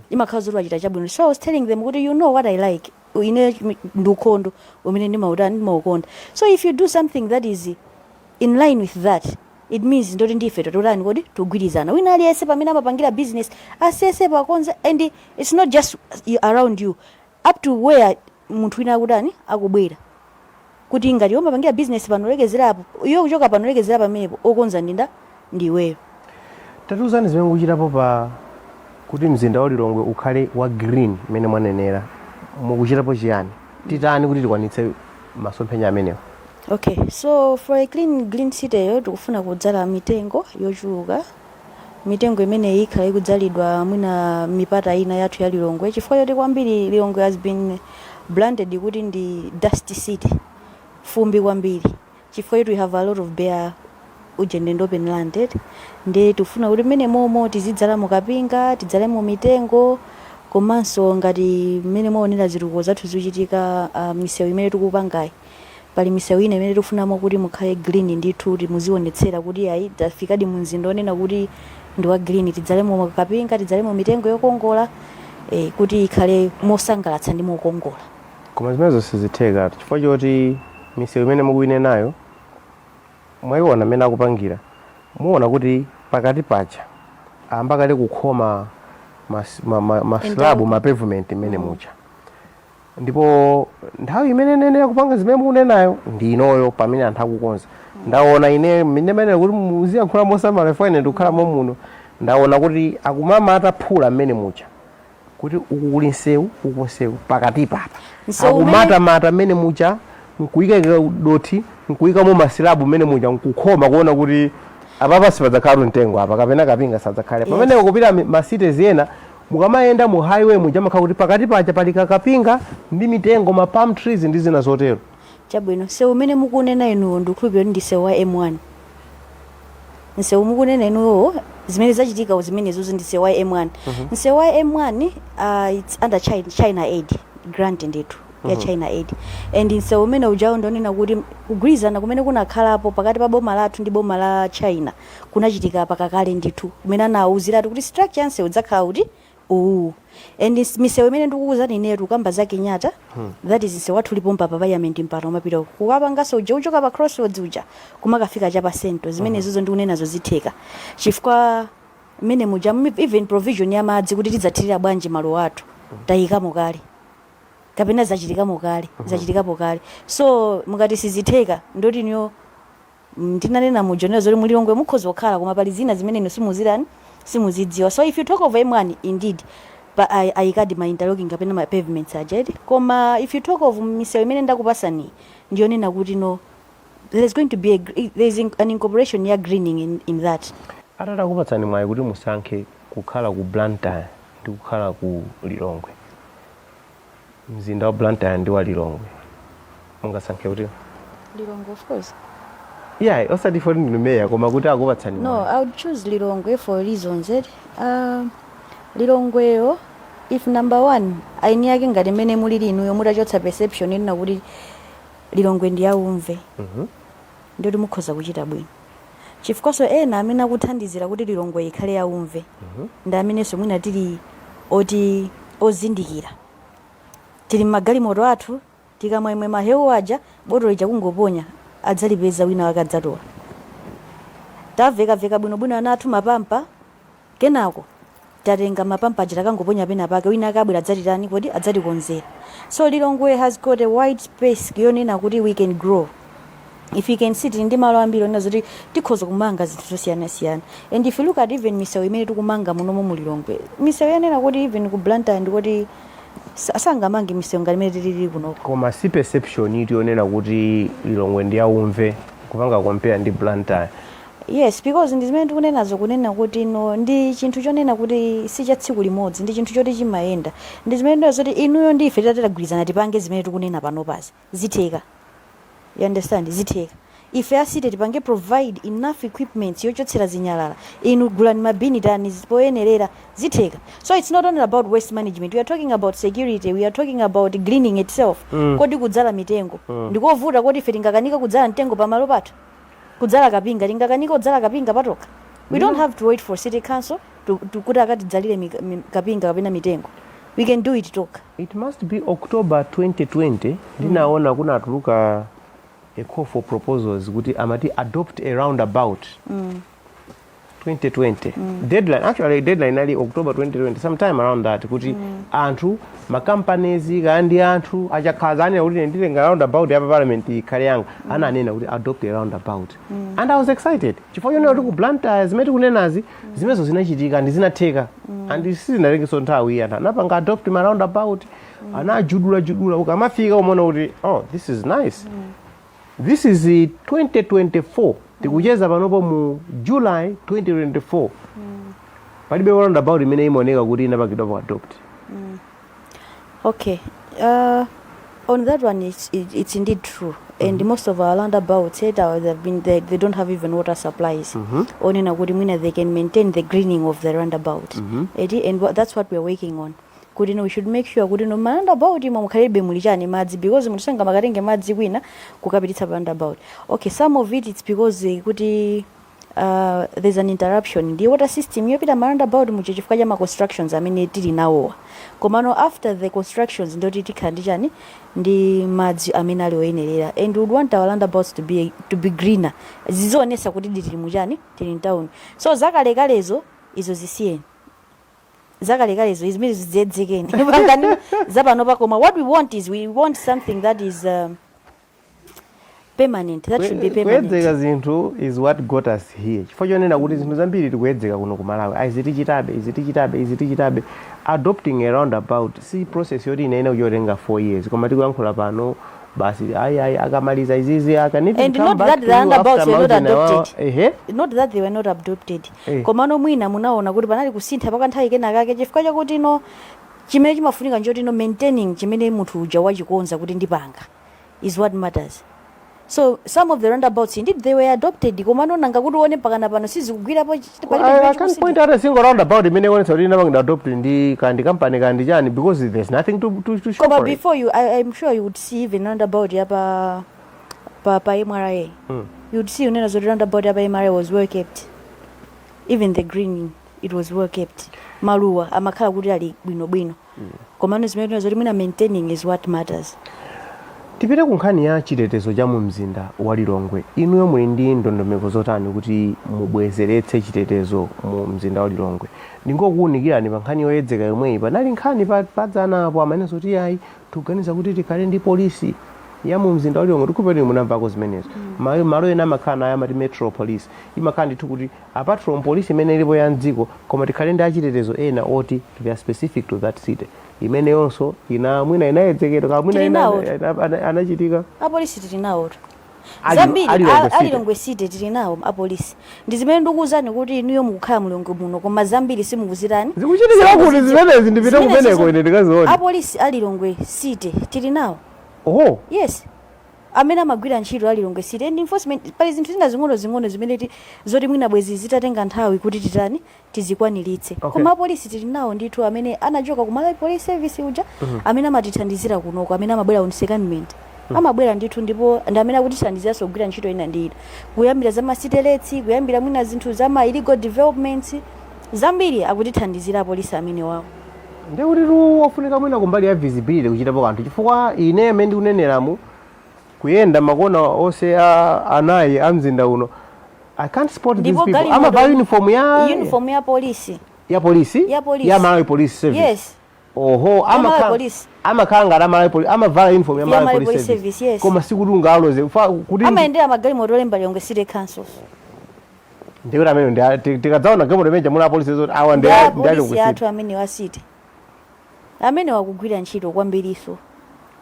Imakhala zoti wachita chabwino. So I was telling them kuti, you know what I like, ine ndi ukhondo umene ndimautani, ndimaukonda. So if you do something that is in line with that, it means ndoti ndife totani kodi tugwirizana. Wina aliyense pamene amapangira business asese pakonza, and it's not just around you, up to where munthu wina akutani, akubwera, kuti ngati umapangira business pano lekezerapo, iwe kuchoka pano lekezera pamenepo, okonza ndinda ndiweyo. Tatiuzani zimene mukuchitapo pa kuti mzinda wa Lilongwe ukhale wa green mmene mwanenera. Mukuchitapo chiyani? Titani kuti tikwanitse masomphenya amenewa? Okay, so for a clean green city yo, tikufuna kudzala mitengo yochuluka. Mitengo imeneyi ikhala ikudzalidwa mwina mipata ina yathu ya Lilongwe, chifukwa choti kwambiri Lilongwe has been branded kuti ndi dusty city, fumbi kwambiri, chifukwa choti we have a lot of bare ujeni and open land, eti. Ndi tikufuna kuti mmene momo tizidzalamo kapinga, tidzalemo mitengo. Komanso ngati mmene mwaonera zitukuko zathu zikuchitika, misewu imene tikupangayi, pali misewu ina imene tikufunamo kuti mukhale green ndithu, kuti muzionetsera kuti ayi, tafikadi mu mzinda onena kuti ndi wa green. Tidzalemo kapinga, tidzalemo mitengo yokongola, kuti ikhale mosangalatsa ndi mokongola. Koma zimenezo sizitheka chifukwa choti misewu imene mukuinenayo, mwayiona mmene akupangira, muona kuti pakati paja ayamba kale kukhoma ma slab, ma pavement imene mucha. Ndipo nthawi imene nene yakupanga zimene mukunenayo ndi inoyo, pamene anthu akukonza. Ndaona ine mmene manena kuti muziyankhula mosamala, chifukwa ine ndikukhalamo muno. Ndaona kuti akumamata phula mmene mucha, kuti uku kuli msewu, uku msewu, pakati papa Msewu umene- akumatamata mmene mucha, nkuyika dothi, nkuyikamo ma slab mmene mucha, nkukhoma, kuona kuti apapa sipadzakhala mtengo apa kapena kapinga sadzakhale. Pamene kupita ma cities ena, mukamayenda mu highway muja, makhala kuti pakati paja pali kakapinga ndi mitengo, ma palm trees ndi zina zotero. Chabwino, msewu umene mukunena inuwo, ndikukhulupirira kuti ndi msewu wa M1. Msewu mukunena inuwo, zimene zachitika zimenezo ndi msewu wa M1. Msewu wa M1, it's under China Aid grant ndithu ya China Aid, and msewu umene ujawo ndionena kuti kugwirizana kumene kunakhalapo pakati pa boma lathu ndi boma la China kunachitika pakakale ndithu, kumene anawuziratu kuti structure ya msewu idzakhala kuti uwu. And misewu imene ndikukuwuzani ineyo, tikukamba za Kenyatta, that is msewu wathu ulipo pa Parliament mpano, umapita uku, kukapanganso uja uchoka pa Crossroads uja kumakafika cha pa Central. Zimene zizo ndikunenazo zitheka, chifukwa mmene muja even provision ya madzi kuti tidzathirira bwanji malo athu tayikamo kale kapena zachitikamo kale, zachitikapo kale. So mukati sizitheka, ndoti niyo ndinanena muja zoti mulilongwe mukhoza kukhala, koma pali zina zimene inu simuzirani, simuzidziwa. So if you talk of M1, indeed pa ayikadi ma interlocking kapena ma pavements aja, eti. Koma if you talk of misewu imene ndakupasani, ndiyonena kuti no, there's going to be there's an incorporation ya greening in that. Atatakupatsani mwayi kuti musankhe kukhala ku Blantyre ndi kukhala ku Lilongwe, mzinda wa Blantyre ndi wa Lilongwe, mungasankhe kuti? Lilongwe, of course. Yeah, osati poti ndinu meya, koma kuti akupatsani No, mwayi. I would choose Lilongwe for reasons, eti. Lilongweyo, if number one, aini yake ngati mmene mulili inuyo, mutachotsa perception inena kuti Lilongwe ndi yaumve, ndiyoti mukhoza kuchita bwino, chifukwaso ena amene akuthandizira kuti Lilongwe ikhale yaumve ndi amenenso mwina tili oti ozindikira, tili mmagalimoto athu, tikamwemwe mahewu aja, botolo lija kungoponya, adzalipeza wina wake, adzatola. Tamvekaveka bwinobwino ana athu mapampa, kenako tatenga mapampa aja, takangoponya pena pake, wina akabwera adzatitani kodi? Adzatikonzera. So Lilongwe has got a wide space yonena kuti we can grow. If you can see, tili ndi malo ambiri onena zoti tikhoza kumanga zinthu zosiyanasiyana. And if you look at even misewu imene tikumanga munomo mu Lilongwe, misewu yanena kuti even ku Blantyre ndikuti sangamange misewu ngati imene tilili kunoko. Koma si perception iti yonena kuti Lilongwe ndi yaumve kupanga compare ndi Blantyre? Yes, because ndi zimene tikunenazo, kunena kuti no, ndi chinthu chonena kuti si cha tsiku limodzi, ndi chinthu choti chimayenda. Ndi zimene ndinena zoti inuyo ndi ife titatagwirizana tipange zimene tikunena panopazi, zitheka. You understand? Zitheka. Ife a city tipange provide enough equipment yochotsera zinyalala, inu gulani mabini, tani poyenerera, zitheka. So it's not only about waste management, we are talking about security, we are talking about greening itself. Kodi kudzala mitengo ndikovuta? Kodi ife tingakanika kudzala mtengo pamalo pathu, kudzala kapinga? Tingakanika kudzala kapinga patokha? We don't have to wait for city council to kuti akatidzalire kapinga kapena mitengo. We can do it tokha. It must be October 2020, ndinaona kunatuluka a call for proposals kuti amati adopt a roundabout. 2020 deadline, actually deadline inali October 2020, sometime around that, kuti anthu, ma companies kandi anthu achakhaza anena kuti nditenga roundabout ya pa Parliament ikhale yanga. Ananena kuti adopt a roundabout and I was excited chifukwa chonena kuti ku Blantyre zimene tikunenazi, zimenezo zinachitika ndi zinatheka and sizinatengenso nthawi. Anthu anapanga adopt ma roundabout, anajudula judula, ukamafika umaona kuti, "Oh, this is nice." This is 2024, tikucheza panopo mu July 2024, palibe roundabout imene imaoneka kuti inapangidwa po adopt. Okay. On that one, it's indeed true. And most of our roundabouts, they've been, they don't have even water supplies. Onena kuti mwina they can maintain the greening of the roundabout. Eti, and that's what we're working on. Kuti no, we should make sure kuti no, ma roundabout imwe mukhalebe muli chani, madzi, because munthu sangamakatenge madzi kwina kukapititsa pa roundabout. Okay, some of it, it's because kuti there's an interruption ndi water system yopita ma roundabout mucho chifukwa cha ma constructions amene tili nawowa. Komano after the constructions, ndoti tikhala ndi chani, ndi madzi amene ali oyenerera, and we would want our roundabouts to be greener, zizionesa kuti tili muchani, tili mtown. So zakalekalezo izo zisiyeni, zakalekalezo izimene zidzedzekeni, pangani zapanopa. Koma what we want is, we want something that is permanent, that should be permanent. Kuyedzeka zinthu is what got us here, chifukwa chonena kuti zinthu zambiri tikuyedzeka kuno ku Malawi. Izi tichitabe, izi tichitabe, izi tichitabe. Adopting a roundabout si process yoti inaena kuchotenga 4 years, koma tikuyankhula pano basi, ayi ayi, akamaliza izizi I can even And come not back that to the you roundabouts after were not mountain awawa. adopted. Ehe. Not that they were not adopted, komano mwina munaona kuti panali kusintha pakanthawi kenakake, chifukwa chakuti no, chimene chimafunika njoti no, maintaining chimene munthu uja wachikonza kuti ndipanga is what matters. So some of the roundabouts, indeed they were adopted, komano nanga kuti uone pakana pano sizikugwirapo palibe I chimene can't chikusintha. Point out a single roundabout imene ikuonetsa kuti inapangidwa adopt ndi kandi company kandi chani, because there's nothing to show Koma for it. Before you, I'm sure you would see even roundabout yapa pa MRA. You would see unena zoti roundabout yapa MRA was well kept. Even the greening, it was well kept. Maluwa amakhala kuti ali bwinobwino. Komano zimene tunena zoti mwina maintaining is what matters. Tipite ku nkhani ya chitetezo cha mu mzinda wa Lilongwe. Inuyo muli ndi ndondomeko zotani kuti mubwezeretse chitetezo mu mzinda wa Lilongwe? Ndingokuwunikirani pa nkhani yoyedzeka yomweyi, panali nkhani padzanapo amanenso kuti ayi, tikuganiza kuti tikhale ndi polisi ya mu mzinda wa Lilongwe. Tikupeni munamvako zimenezo. Malo ena amakhala nayo, amati metro police, imakhala ndithu kuti apart from police imene ilipo ya mdziko, koma tikhale ndi achitetezo ena oti they are specific to that city. Imeneyonso ina mwina inayedzekedwa ka mwina Tili ina nawo. anachitika. Apolisi tili nawo zambiri. A Lilongwe City. A Lilongwe City tili nawo apolisi. Ndi zimene ndikuwuzani kuti inuyo mukukhala mulongo muno, koma zambiri simukuzitani. Zikuchitikira kuti zimenezi ndipite Zimenezi kumeneko ine ndikazione? Apolisi a Lilongwe City tili nawo. Oho. Yes, amene amagwira ntchito a Lilongwe City and enforcement. Pali zinthu zina zing'ono-zing'ono zimene zoti mwina bwezi zitatenga nthawi kuti titani, tizikwaniritse. Koma apolisi tili nawo ndithu, amene anachoka ku Malawi Police Service uja, amene amatithandizira kunoko, amene amabwera on secondment, amabwera ndithu, ndipo ndi amene akutithandiziranso kugwira ntchito ina ndi ina, kuyambira za ma city rates, kuyambira mwina zinthu za ma illegal developments, zambiri akutithandizira apolisi amene wawo. Ndikuti tu ofunika mwina kumbali ya visibility kuchitapo kanthu, chifukwa ine amene ndikuneneramu, kuyenda makona onse a anayi a mzinda uno, I can't spot these Ndipo people. galimoto- Amavala uniform ya Uniform ya polisi. Ya polisi? Ya polisi. Ya Malawi Police Service? Yes. Oho. Ya Malawi Police. Amakhala ngati Amalawi Police, amavala uniform ya Ya Malawi Malawi Police Police Service. Service, yes. Koma sikuti ungaloze kuti Amayendera magalimoto olemba Lilongwe City Council. Ndikuti amene tikadzaona galimoto imene muli apolisi zoti awa ndi Ndi ndi apolisi Lilongwe athu City. amene wa city amene wakugwira ntchito kwambiriso.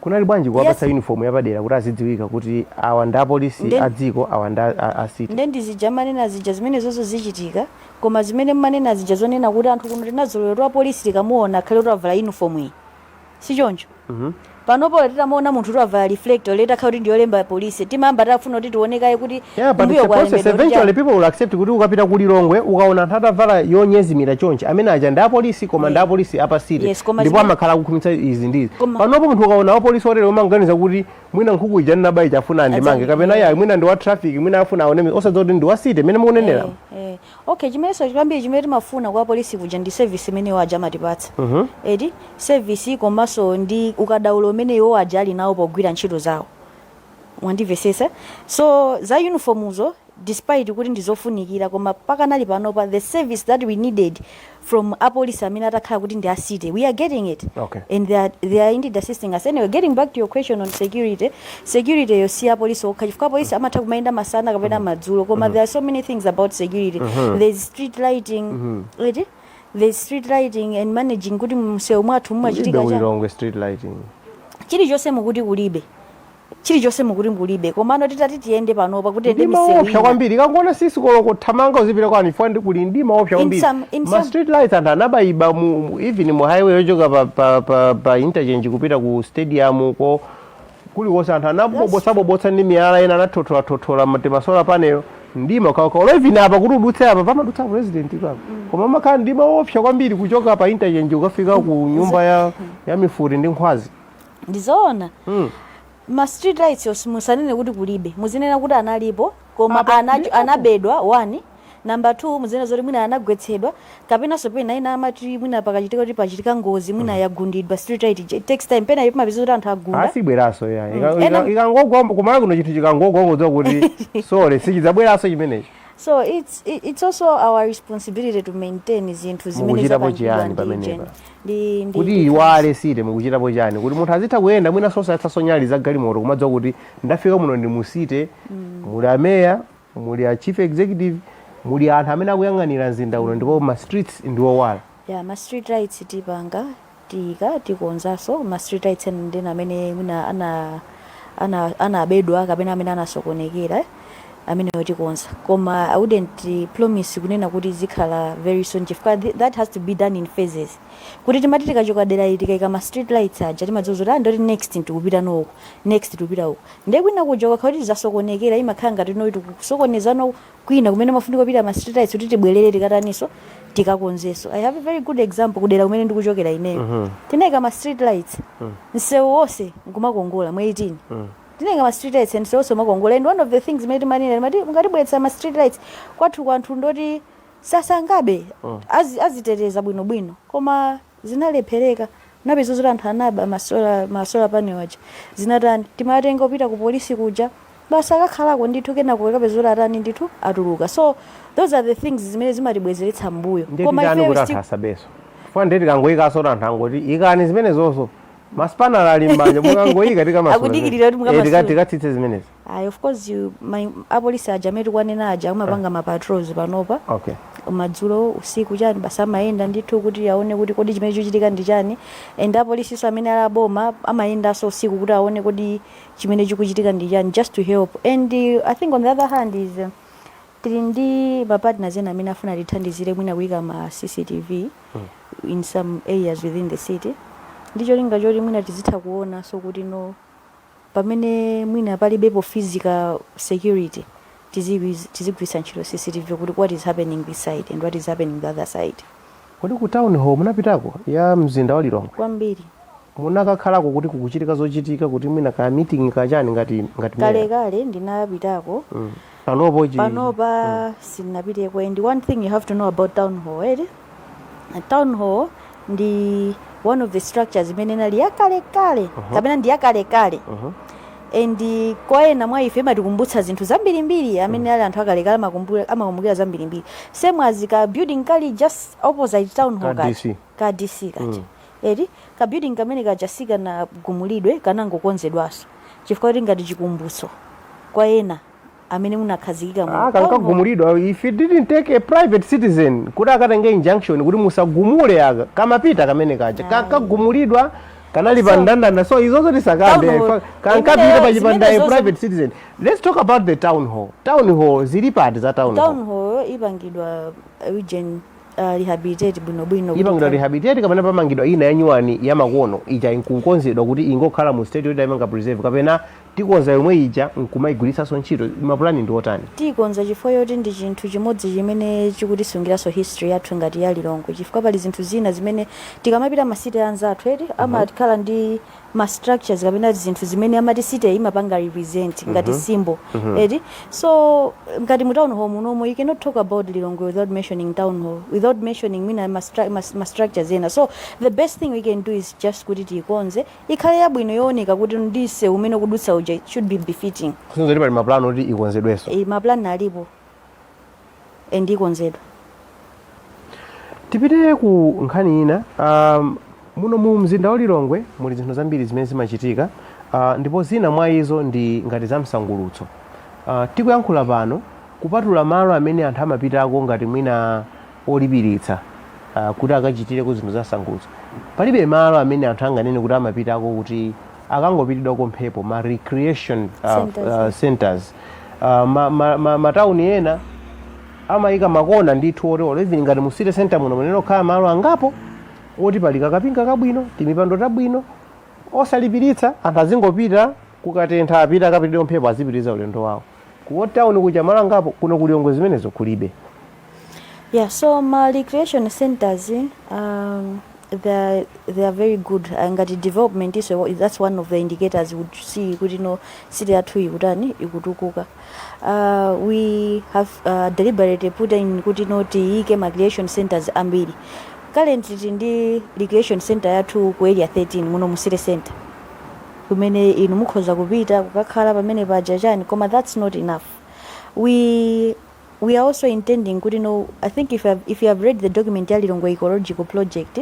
Kunali bwanji kuwapatsa uniform yapadera kuti azidziwika kuti awa ndi apolisi a dziko, awa ndi a city? Nde ndizija manena zija, zimene zozo zichitika, koma zimene mmanena zija zonena kuti anthu kuno tinazolowera kuti apolisi tikamuona akhale kuti avala uniform iyi, si choncho? Panopo titamuona munthu kuti avala reflector leta akhala kuti ndiyolemba polisi, timayamba tafuna kuti tionekaye kuti Yeah, but it's kumbuyo a process. kwalembedwa kuti Eventually chani. people will accept kuti ukapita ku Lilongwe ukaona anthu atavala yonyezimira chonchi, amene aja ndi apolisi, koma ndi apolisi apa city. Yes, koma ndipo amakhala akukhwimitsa izi ndi izi. Panopo munthu ukaona wapolisi otere umanganiza kuti mwina nkhuku ija ndinabayi chafuna andimange, kapena ya mwina ndi wa traffic, mwina afuna aone, osadziwa kuti ndi wa city imene mukunenera. Eh. Okay, chimenenso kwambiri chimene timafuna kwa polisi kuja ndi service imene waja amatipatsa. Eti, service komanso ndi ukadaulo umene iwo aja ali nawo pogwira ntchito zawo, mwandimvesesa? So za uniformzo Despite kuti ndizofunikira, koma pakanali panopa the service that we needed from apolisi amene atakhala kuti ndi a city, we are getting it and they are indeed assisting us. Anyway, getting back to your question on security, security yo si apolisi okha, chifukwa apolisi amatha kumayenda masana kapena madzulo, koma there are so many things about security. There's street lighting, eti? There's street lighting and managing kuti msewu mwathu mumachitika Kulibe chani. Lilongwe street lighting. Chilichonse mukuti kulibe, chilichonse mukuti kulibe, komano titati tiyende panopa kuti tiyende Ndima misewu opsa ina. kwambiri. Kangoona six koloko, thamanga uzipita kwani fwa ndi kuli ndima opsa In kwambiri. in Ma street lights anthu anabayiba even mu highway yochoka pa interchange kupita ku stadium ko, kulikonse anthu anabobotsa ndi miyala, ena anathothola-thothola ma solar panel. Ndima kaukaulo. Even apa kuti udutse apa pamadutsa president papa, koma makhala ndima opsa kwambiri kuchoka pa interchange ukafika ku nyumba ya mifuti ndi nkhwazi. Ndizoona. Ma street lights yonse musanene kuti kulibe, muzinena kuti analipo, koma Apa kulipo. anabedwa, one. Number two, muzinena zoti mwina anagwetsedwa, kapenanso pena ina amati mwina pakachitika kuti pachitika ngozi, mwina yagundidwa street light ija. It takes time, pena pamapeza kuti anthu agunda. Asibweranso ya. Ikangogwa kumala kuno, chinthu chikangogwa ngodziwa kuti sole sichidzabweranso chimenechi. So it's also our responsibility to maintain zinthu zimene Mukuchitapo zapangidwa chiyani ndi pamenepa? ndi Kuti iwale city, mukuchitapo chani kuti munthu azitha kuyenda, mwina sosayatsaso nyali za galimoto, kumadziwa kuti ndafika muno ndi mu city, muli ameya, muli a chief executive, muli anthu amene akuyang'anira mzinda uno, ndipo ma streets ndi owala? Ya, ma street lights tipanga, tika tikonzanso ma street lights ena ndena amene mwina ana anabedwa kapena amene anasokonekera, amenewo tikonza. Koma I wouldn't promise kunena kuti zikhala very soon, chifukwa that has to be done in phases, kuti timati tikachoka dera ili tikayika ma street lights aja, timadziwa kuti ndoti next tikupita noko, next tikupita uko, ndiye kwina kuja ukakhala kuti zasokonekera, imakhala ngati no tikusokonezano kwina kumene mafunika kupita ma street lights kuti tibwerere tikataniso, tikakonzeso. I have a very good example kudera kumene ndikuchokera ineyo. Tinayika ma street lights, msewu wonse nkumakongola mu 18. Tinayika ma street lights and msewu wonse umakongola, and one of the things imene timanena, timati mungatibweretsa ma street lights kwathu, kwanthu ndoti sasangabe aziteteza bwinobwino, koma zinalephereka. Napeza zoti anthu anaba ma solar panel aja, zinatani, timatenga kupita ku polisi kuja, basi akakhalako ndithu, kenako kapeza zoti atani ndithu, atuluka. So those are the things zimene zimatibwezeretsa mbuyo. Ndiye titani ifeyo kuti anthu asabeso? Funa ndiye tikangoyikaso kuti anthu angoti ikani zimenezozo, masipanala ali m'manja, mukangoyika tikamasula. Akudikirira kuti mukamasula. Tikatsitse zimenezi. Ayi, of course apolisi aja amene tikwanena aja amapanga ma patrols panopa, madzulo, usiku, chani, basi amayenda ndithu kuti aone kuti kodi chimene chikuchitika ndi chani. And apolisiso amene ali aboma amayendanso usiku kuti aone kodi chimene chikuchitika ndi chani, just to help. And I think on the other hand is tili ndi ma partners ena amene afuna tithandizire mwina kuyika ma CCTV in some areas within the city, ndi cholinga choti mwina tizitha kuona so kuti no pamene mwina palibepo physical security, tizigwiritsa ntchito CCTV kuti what is happening this side and what is happening the other side. Kodi ku town hall munapitako ya mzinda wa Lilongwe? Kwambiri. Munakakhalako kuti kukuchitika zochitika, kuti mwina ka meeting kachani, ngati mayor? Kalekale ndinapitako. Panopo Panopa sindinapiteko. And one thing you have to know about town hall ere, town hall ndi one of the structures imene inali yakalekale kapena ndi yakalekale, and kwa ena mwa ife imatikumbutsa zinthu zambirimbiri. Amene ali anthu akalekale amakumbukira zambirimbiri, same as ka building kali just opposite town hall. Ka Kaja. DC. Ka DC kaja, eti, ka building kamene kaja sikanagumulidwe, kanangokonzedwanso chifukwa kuti ngati chikumbutso kwa ena amene munakhazikika mu Ah, town hall. Kankagumulidwa. If it didn't take a private citizen kuti akatenge injunction kuti musagumule aka, kamapita kamene kaja kankagumulidwa, kanali pa ndandanda. So izozo tisakambe. Town hall. Kankapita pa chipanda a private citizen. Let's talk about the town hall. Town hall zili pati za town hall? Town hall ipangidwa region rehabilitate bwinobwino kuti Ipangidwa rehabilitate kapena pamangidwa ina yanyuwani yamakono, ija nkukonzedwa kuti ingokhala mu state yoti ayimanga preserve, kapena tikonza yomwe ija nkumayigwiritsanso ntchito? Mapulani ndi otani? Tikonza, chifukwa yoti ndi chinthu chimodzi chimene chikutisungiranso history yathu ngati ya Lilongwe, chifukwa pali zinthu zina zimene tikamapita ma city anzathu, eti, amakhala ndi ma structures kapena zinthu zimene amati city imapanga represent ngati symbol, eti. So ngati mu town hall munomo, you cannot talk about Lilongwe without mentioning town hall, without without mentioning mwina ma structures ena. So the best thing we can do is just kuti tiikonze, ikhale yabwino, yooneka kuti ndi msewu umene ukudutsa uja, it should be befitting. Kusonyeza kuti pali mapulani oti ikonzedwenso. E, mapulani alipo and ikonzedwa. Tipite ku nkhani ina. Muno mu mzinda wa Lilongwe muli zinthu zambiri zimene zimachitika, ndipo zina mwa izo ndi ngati za msangulutso. Tikuyankhula pano, kupatula malo amene anthu amapitako ngati mwina olipiritsa kuti akachitireko zinthu za msangulutso, palibe malo amene anthu anganene kuti amapitako kuti akangopitidwako mphepo, ma recreation centers. Centers. Matawuni ena amayika makona ndithu oti olo even ngati mu city center muno munene okhala malo angapo oti pali kakapinga kabwino, timipando tabwino, osalipiritsa, anthu azingopita, kukatentha apita akapitidwe mphepo, azipitiriza ulendo wawo. Ku town kuja malo angapo. Kuno ku Lilongwe zimenezo kulibe. Yeah, so ma recreation centers, they are very good. Ngati development is that's one of the indicators we would see kuti no, city yathu ikutani, ikutukuka. We have deliberately put in kuti no, tiyike ma recreation centers ambiri. Currently tili ndi recreation center yathu ku Area 13 muno mu city center, kumene inu mukhoza kupita kukakhala pamene paja chani, koma that's not enough. We are also intending kuti no, I think if you have read the document ya Lilongwe Ecological Project,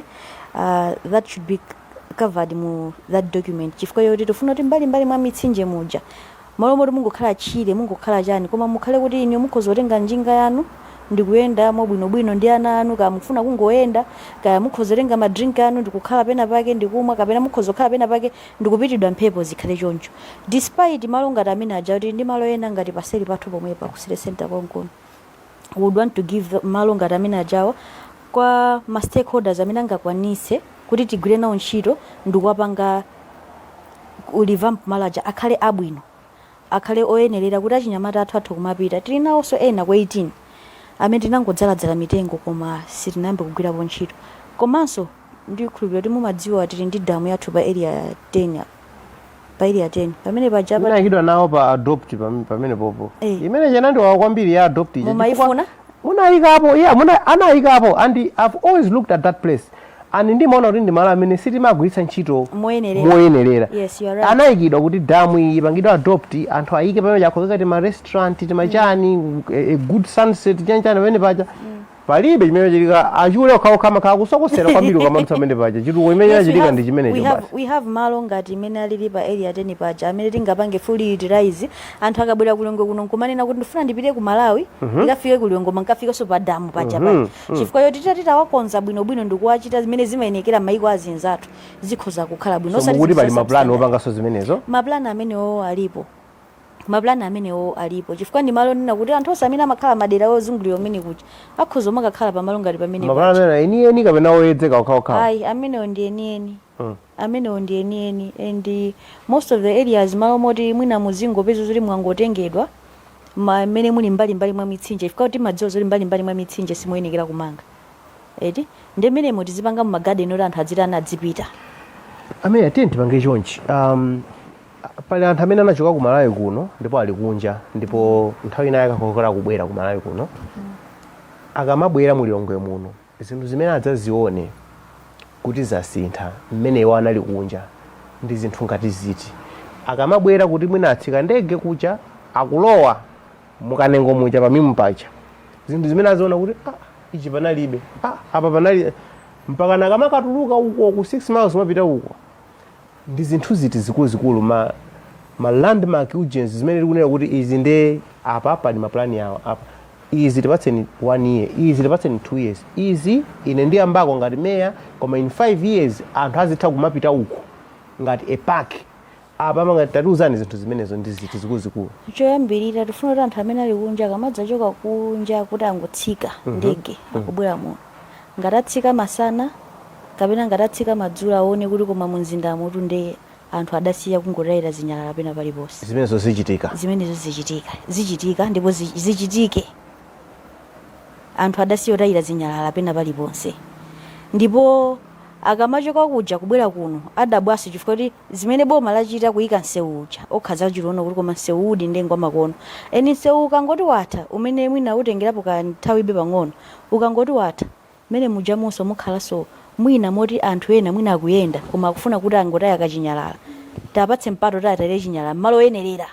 that should be covered mu that document, chifukwa yoti tifuna kuti mbali mwa mitsinje muja, malo moti mungokhala tchire, mungokhala chani, koma mukhale kuti inu mukhoza kutenga njinga yanu ndikuyenda mwabwinobwino ndi ana anu, kaya mukufuna kungoyenda, kaya mukhoza kutenga ma drink anu ndikukhala pena pake ndikumwa, kapena mukhoza kukhala pena pake ndikupitidwa mphepo, zikhale choncho. Despite malo ngati amene aja, kuti ndi malo ena ngati paseli pathu pomwepa ku city center konkuno, we would want to give malo ngati amene ajawa kwa ma stakeholders amene angakwanise kuti tigwire nawo ntchito ndikuwapanga revamp malo aja akhale abwino, akhale oyenerera kuti achinyamata athu athu kumapita. Tili nawonso ena ku 18 amene tinangodzaladzala mitengo koma sitinayambe kugwirapo ntchito. Komanso ndikhulupirira kuti mumadziwa, tili ndi damu yathu pa Area 10 apa. Pa Area 10 pamene paja Inayikidwa nawo pa adopt pamene popo. Eh. Imene chanandiwawa kwambiri ya adopt ija. Mumayifuna? Munayikapo, yeah, muna anayikapo, and I've always looked at that place and ndimaona kuti ndi malo amene sitimagwiritsa ntchito moyenerera. Moyenerera. Yes, you are right. Anayikidwa kuti damu iyi ipangidwe adopt, anthu ayike pamene chakhozeka ti ma restaurant, timachani, a good sunset, chanchani pamene paja. Palibe chimene chitika, achule okhaokha amakhala kusokosera kwambiri ukamadutsa pamene paja. Chitukuko chimene Yes, we chachitika have, ndi chimenecho we have, basi. We have malo ngati imene alili pa Area 10 paja amene tingapange fully utilize. Anthu akabwera ku Lilongwe kuno nkumanena kuti ndifuna ndipite ku Malawi, ndikafike ku Lilongwe, nkafikenso pa damu paja paja, chifukwa choti titati tawakonza bwinobwino ndikuwachita zimene zimayenekera maiko azinzathu, zikhoza kukhala bwino. So Osati mukuti zinthu pali za mapulani substandard. opanganso zimenezo? Mapulani amenewo alipo, mapulani amenewo alipo, chifukwa ndi malo nena kuti anthu onse amene amakhala madera ozungulira umene kuja akhoza omakakhala pamalo ngati pamene Mapulani paja. amene enieni kapena oyedzeka okhaokhawo? Ayi, amenewo ndi enieni. Amenewo ndi enieni, and most of the areas, malo moti mwina muzingopeza zoti mwangotengedwa mmene muli mbalimbali mwa mitsinje, chifukwa kuti madziwa zoti mbalimbali mwa mitsinje simuyenekera kumanga, eti? Ndi mmenemo tizipanga mu magadeni oti anthu adzitani, adzipita. Amene tiye tipange chonchi. Pali anthu amene anachoka ku Malawi kuno ndipo ali kunja, ndipo nthawi inayi akakokera kubwera ku Malawi kuno. Akamabwera mu Lilongwe muno, zinthu zimene adzazione kuti zasintha mmene iwo anali kunja ndi zinthu ngati ziti, akamabwera kuti mwina atsika ndege kuja, akulowa mukanengo muja, pamimu paja, zinthu zimene aziona kuti, "Ah, ichi panalibe, ah, apa panali," mpaka nakamakatuluka uko ku 6 Miles mapita uko, ndi zinthu ziti zikuluzikulu, ma landmark urgency zimene tikunena kuti izi nde apa pali mapulani awa apa, izi tipatseni 1 year, izi tipatseni 2 years, izi ine ndiyambako ngati meya, koma in 5 years anthu azitha kumapita uku ngati a park apa manga? Tatiuzani, zinthu zimenezo ndi ziti zikuluzikulu? Choyambirira, tifuna kuti anthu amene ali kunja akamadzachoka kunja kuti angotsika ndege akubwera muno, ngati atsika masana kapena ngati atsika madzulo, aone kuti koma mumzindamo tunde anthu adasiya kungotayira zinyalala pena paliponse. Zimenezo zichitika? Zimenezo zichitika, zichitika ndipo zichitike. Anthu adasiya kutayira zinyalala pena paliponse, ndipo akamachoka kuja kubwera kuno adabwaso, chifukwa kuti zimene boma lachita kuyika msewu uja okha zachilono kuti koma msewu udi ndengo amakono eni msewu ukangoti watha, umene mwina utengerapo kanthawibe pang'ono, ukangoti watha. Mmene mujamonso mukhalanso mwina moti anthu ena mwina akuyenda koma akufuna kuti angotaya kachinyalala, tapatse mpato kuti atayire chinyalala mmalo oyenerera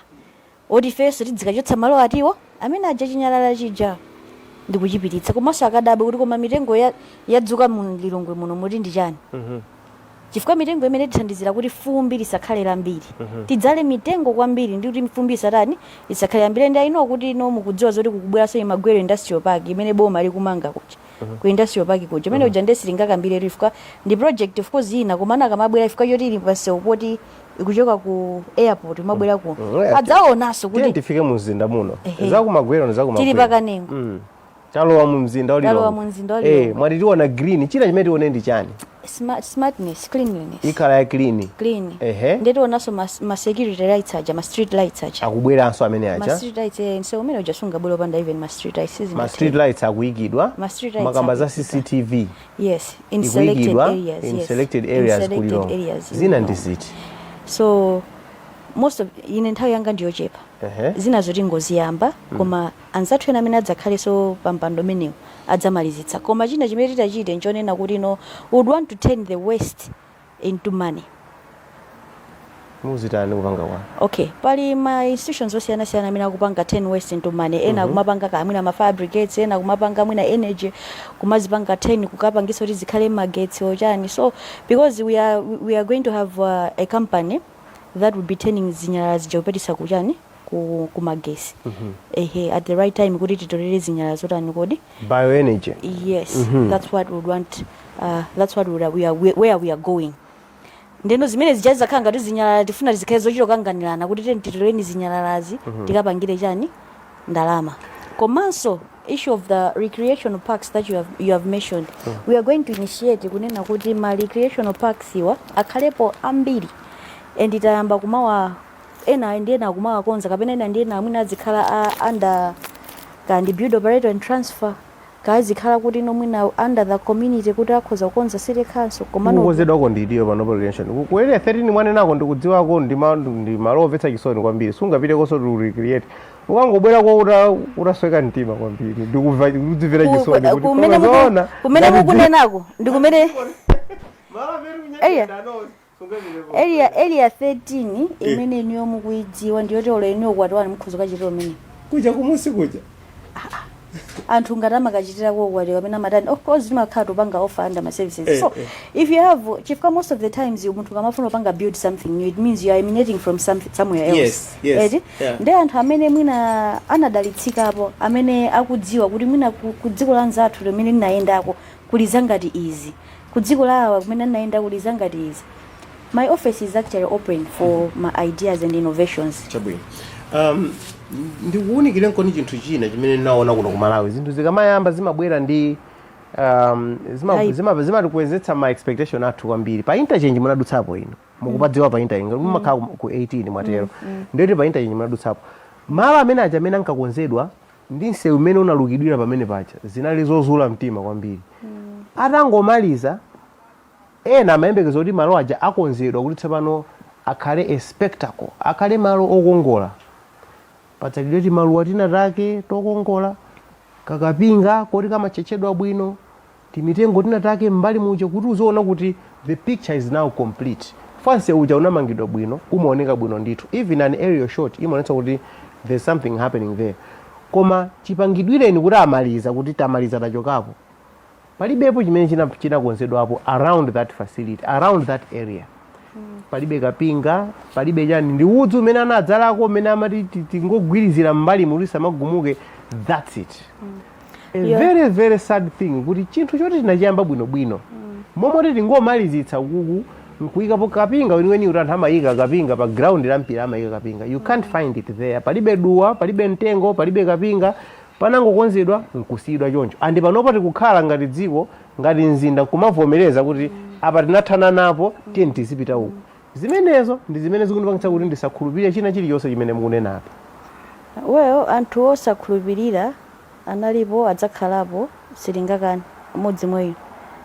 oti ifenso tidzikachotsa malo atiwo amene aja chinyalala chija ndikuchipititsa. Komanso akadabwe kuti koma mitengo yadzuka mu Lilongwe muno muti ndi chani, chifukwa mitengo imene tithandizira kuti fumbi lisakhale lambiri. Tidzale mitengo kwambiri ndi kuti fumbi isatani, isakhale yambiri. Ndi aino kuti ino mukudziwa zoti kukubweranso Magwero Industrial Park imene boma likumanga kuja ku Industrial Park kuja imene kuja, ndesi lingakambire chifukwa ndi project of course ina, komana akamabwera, chifukwa choti ili pansewu poti ikuchoka ku airport imabwera kuno, adzaonanso tiye kuti tifike mu mzinda muno. Ehe. Zakumagwero ndi zakumagwero. Tili pakanengo. Talowa mu mzinda wa Talowa Lilongwe. mu mzinda wa Lilongwe. Mwati tiona green, china chimene tione ndi chani? Smartness, cleanliness. Ikhala ya clean. Clean. Ehe. Ndeti ma security lights aja, ma street lights aja. Akubweranso amene Ma aja. street lights, eh, so umene uja sungabwere opanda even ma street lights. Ma street lights akuyikidwa. Ma street lights Makamba za akuyikidwa. CCTV. Yes, in selected Ikuyikidwa areas. in Yes. selected In areas selected kulilongwe. areas in Zina ndi Lilongwe. ziti? So most of ine nthawi yanga ndiyochepa. Zina zoti ngoziyamba, koma anzathu ena amene adzakhalenso pa mpando umenewu adzamalizitsa. Koma china chimene titachite nchonena kuti no, we would want to turn the waste into money. Muzitani kupanga kwa? Okay, pali ma institutions osiyanasiyana amene akupanga turn waste into money. Ena akumapanga ka mwina ma fire brigades, ena akumapanga mwina energy, kumazipanga turn, kukapangisa kuti zikhale magetsi ochani. So because we are going to have a company that will be turning zinyalala zija kupitisa kuchani, ku magesi. Ehe, at the right time kuti titolere zinyalala zotani kodi? Bioenergy. Yes. That's what we would want, that's what we are, where we are going. Ndeno zimene zija zizakhala ngati zinyalala tifuna zikhale zochita kukanganirana kuti teni titoleni zinyalalazi, tikapangire chani, ndalama. Komanso issue of the recreational parks that you have mentioned, we are going to initiate kunena kuti ma recreational parks iwa akhalepo ambiri, and tayamba kumawa ena ndi ena akumawakonza, kapena ena ndi ena amwina azikhala under kandi build, operate and transfer, kazikhala kuti no mwina under the community kuti akhoza kukonza city council, komano Kukonzedwako ndidiyo panopo recreation ku Area 13 mwanenako, ndikudziwako ndi malo omvetsa chisoni kwambiri. Sungapite konso to recreate, ukangobwera kwa utasweka mtima kwambiri, ndikudzimvera chisoni kuti kumene koma zoona, kumene ngati mukunenako ndi kumene Area 13 imene iniyo mukuidziwa, ndiyoti olo iniyo kwatiwani mukhoza kachitira umene. Kuja kumusi kuja. Anthu ngati amakachitirako ukwati kapena amatani, of course timakhala tupanga offer under ma services. So if you have, chifukwa most of the times munthu kamafuna upanga build something new, it means you are emanating from somewhere else. Eti? Ndi anthu amene mwina anadalitsikapo, amene akudziwa kuti mwina ku dziko la nzathu limene linayendako kuli zangati izi, ku dziko lawa kumene anayenda kuli zangati izi. My office is actually open for my ideas and innovations. Chabwino. Ndikuwunikire nkoni chinthu china chimene ndinaona kuno ku Malawi. Zinthu zikamayamba zimabwera ndi Hype. Zimatikwezetsa ma expectation athu kwambiri. Pa interchange munadutsapo ino, mukupadziwa pa interchange, mumakhala ku 18 mwatero, ndiyoti pa interchange munadutsapo malo amene aja amene ankakonzedwa ndi msewu umene unalukidwira pamene paja, zinali zozula mtima kwambiri. Atangomaliza, ena amayembekeza kuti malo aja akonzedwa kuti tsopano akhale a spectacle, akhale malo okongola, padzalidwe timaluwa tina take tokongola, kakapinga koti kamatchetchedwa bwino, timitengo tina take m'mbali muja, kuti uziona kuti the picture is now complete. Fanse uja unamangidwa bwino, umaoneka bwino ndithu. Even an aerial shot imaonetsa kuti there's something happening there. Koma chipangidwireni kuti amaliza, kuti tamaliza, tachokapo, palibepo chimene chinakonzedwapo around that facility, around that area. Palibe kapinga, palibe chani, ndi udzu umene anadzalako umene amati tingogwirizira m'mbali muti samagumuke. That's it. A very very sad thing kuti chinthu choti tinachiyamba bwinobwino, momoti tingomalizitsa ukuku nkuyikapo kapinga weniweni, kuti anthu amayika kapinga pa ground la mpira, amayika kapinga, you can't find it there. Palibe duwa, palibe mtengo, palibe kapinga, panangokonzedwa nkusiyidwa choncho. And panopo tikukhala ngati dziko, ngati mzinda, kumavomereza kuti apa tinathana napo, tiye tizipita uku. Zimenezo ndi zimene zikundipangitsa kuti ndisakhulupirire china chilichonse chimene mukunena apa. Well, anthu osakhulupirira analipo, adzakhalapo, silingakani mmodzi mwa inu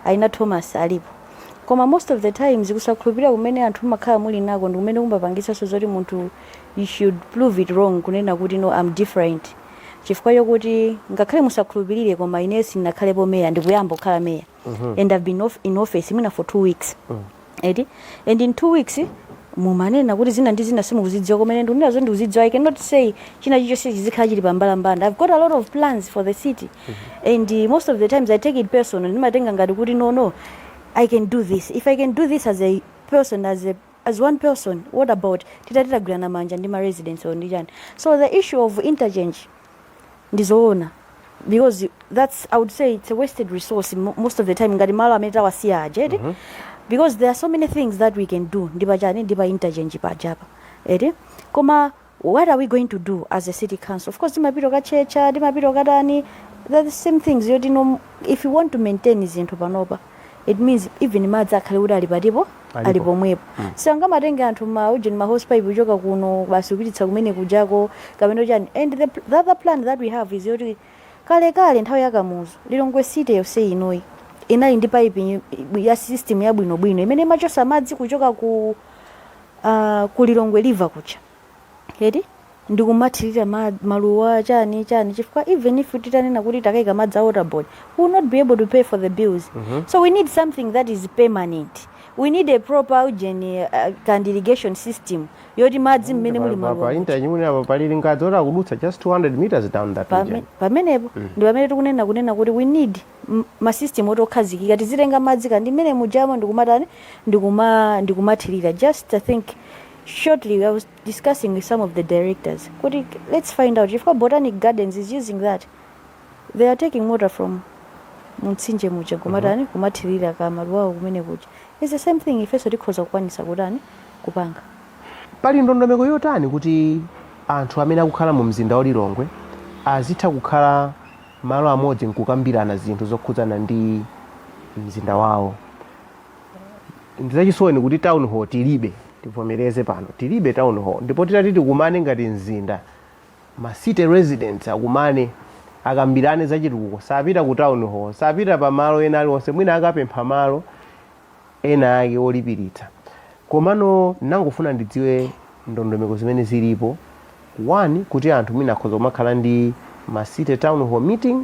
aina Thomas alipo. Koma most of the times kusakhulupirira kumene anthu mumakhala muli nako ndi kumene kumapangitsanso zoti munthu you should prove it wrong, kunena kuti no, I'm different. Chifukwa chokuti ngakhale musakhulupirire, koma ine sindinakhalepo meya, ndikuyamba kukhala meya and I've been in office mwina for 2 weeks, eti? And in 2 weeks mumanena kuti zina ndi zina simukuzidziwa, koma ine ndikunena zo ndikuzidziwa. I cannot say china chilichonse chizikhala chili pambalambanda. I've got a lot of plans for the city and most of the times I take it personal. Ndimatenga ngati kuti no, I can do this. If I can do this as a person, as one person, what about titagwirana manja ndi ma residents or ndi chani? So the issue of interchange, ndizoona, because that's, I would say, it's a wasted resource most of the time, ngati malo amene tawasiya aja, eti? Because there are so many things that we can do ndi pachani, ndi pa interchange pajapa, eti? Koma what are we going to do as a city council? Of course timapita kachecha, timapita katani, they're the same things yoti no, if you want to maintain zinthu panopa, it means even madzi akhale kuti ali patipo. Alipo. Ali pomwepo. Sangamatenge anthu ma ujeni, ma hose pipe, kuchoka kuno basi kupititsa kumene kujako kapena chani. And the other plan that we have is yoti kalekale nthawi yakamuzu, Lilongwe city yonse inoyi inali ndi pipe ya system yabwinobwino imene imachosa madzi kuchoka ku Lilongwe River kucha, eti? Ndikumathirira maluwa, chani chani, chifukwa even if titanena kuti takayika madzi a Water Board, we will not be able to pay for the bills. So we need something that is permanent. We need a proper ujeni kind irrigation system yoti madzi mmene muli Pa maluwa interchange mune apo palili ngadzi oti akudutsa just 200 meters down that region. Pamenepo ndi pamene tikunena kunena kuti we need ma system oti okhazikika, tizitenga madzi kandi mmene mujamo ndikumatani, ndikumathirira. Just I think shortly I was discussing with some of the directors kuti let's find out if Botanic Gardens is using that. They are taking water from mutsinje muja, kumatani, kumathirira kamaluwawo kumene kuja. It's the same thing ifenso tikhoza kukwanisa kutani, kupanga. Pali ndondomeko yotani kuti anthu amene akukhala mu mzinda wa Lilongwe azitha kukhala malo amodzi nkukambirana zinthu zokhudzana ndi mzinda wawo? Ndizachisoni kuti town hall tilibe. Tivomereze pano, tilibe town hall. Ndipo titati tikumane ngati mzinda, ma city residents akumane, akambirane zachitukuko, sapita ku town hall, sapita pa malo ena aliwonse. Mwina akapempha malo ena ake olipiritsa. Komano nangofuna ndidziwe ndondomeko zimene zilipo, one, kuti anthu mwina akhoza kumakhala ndi ma city town hall meeting,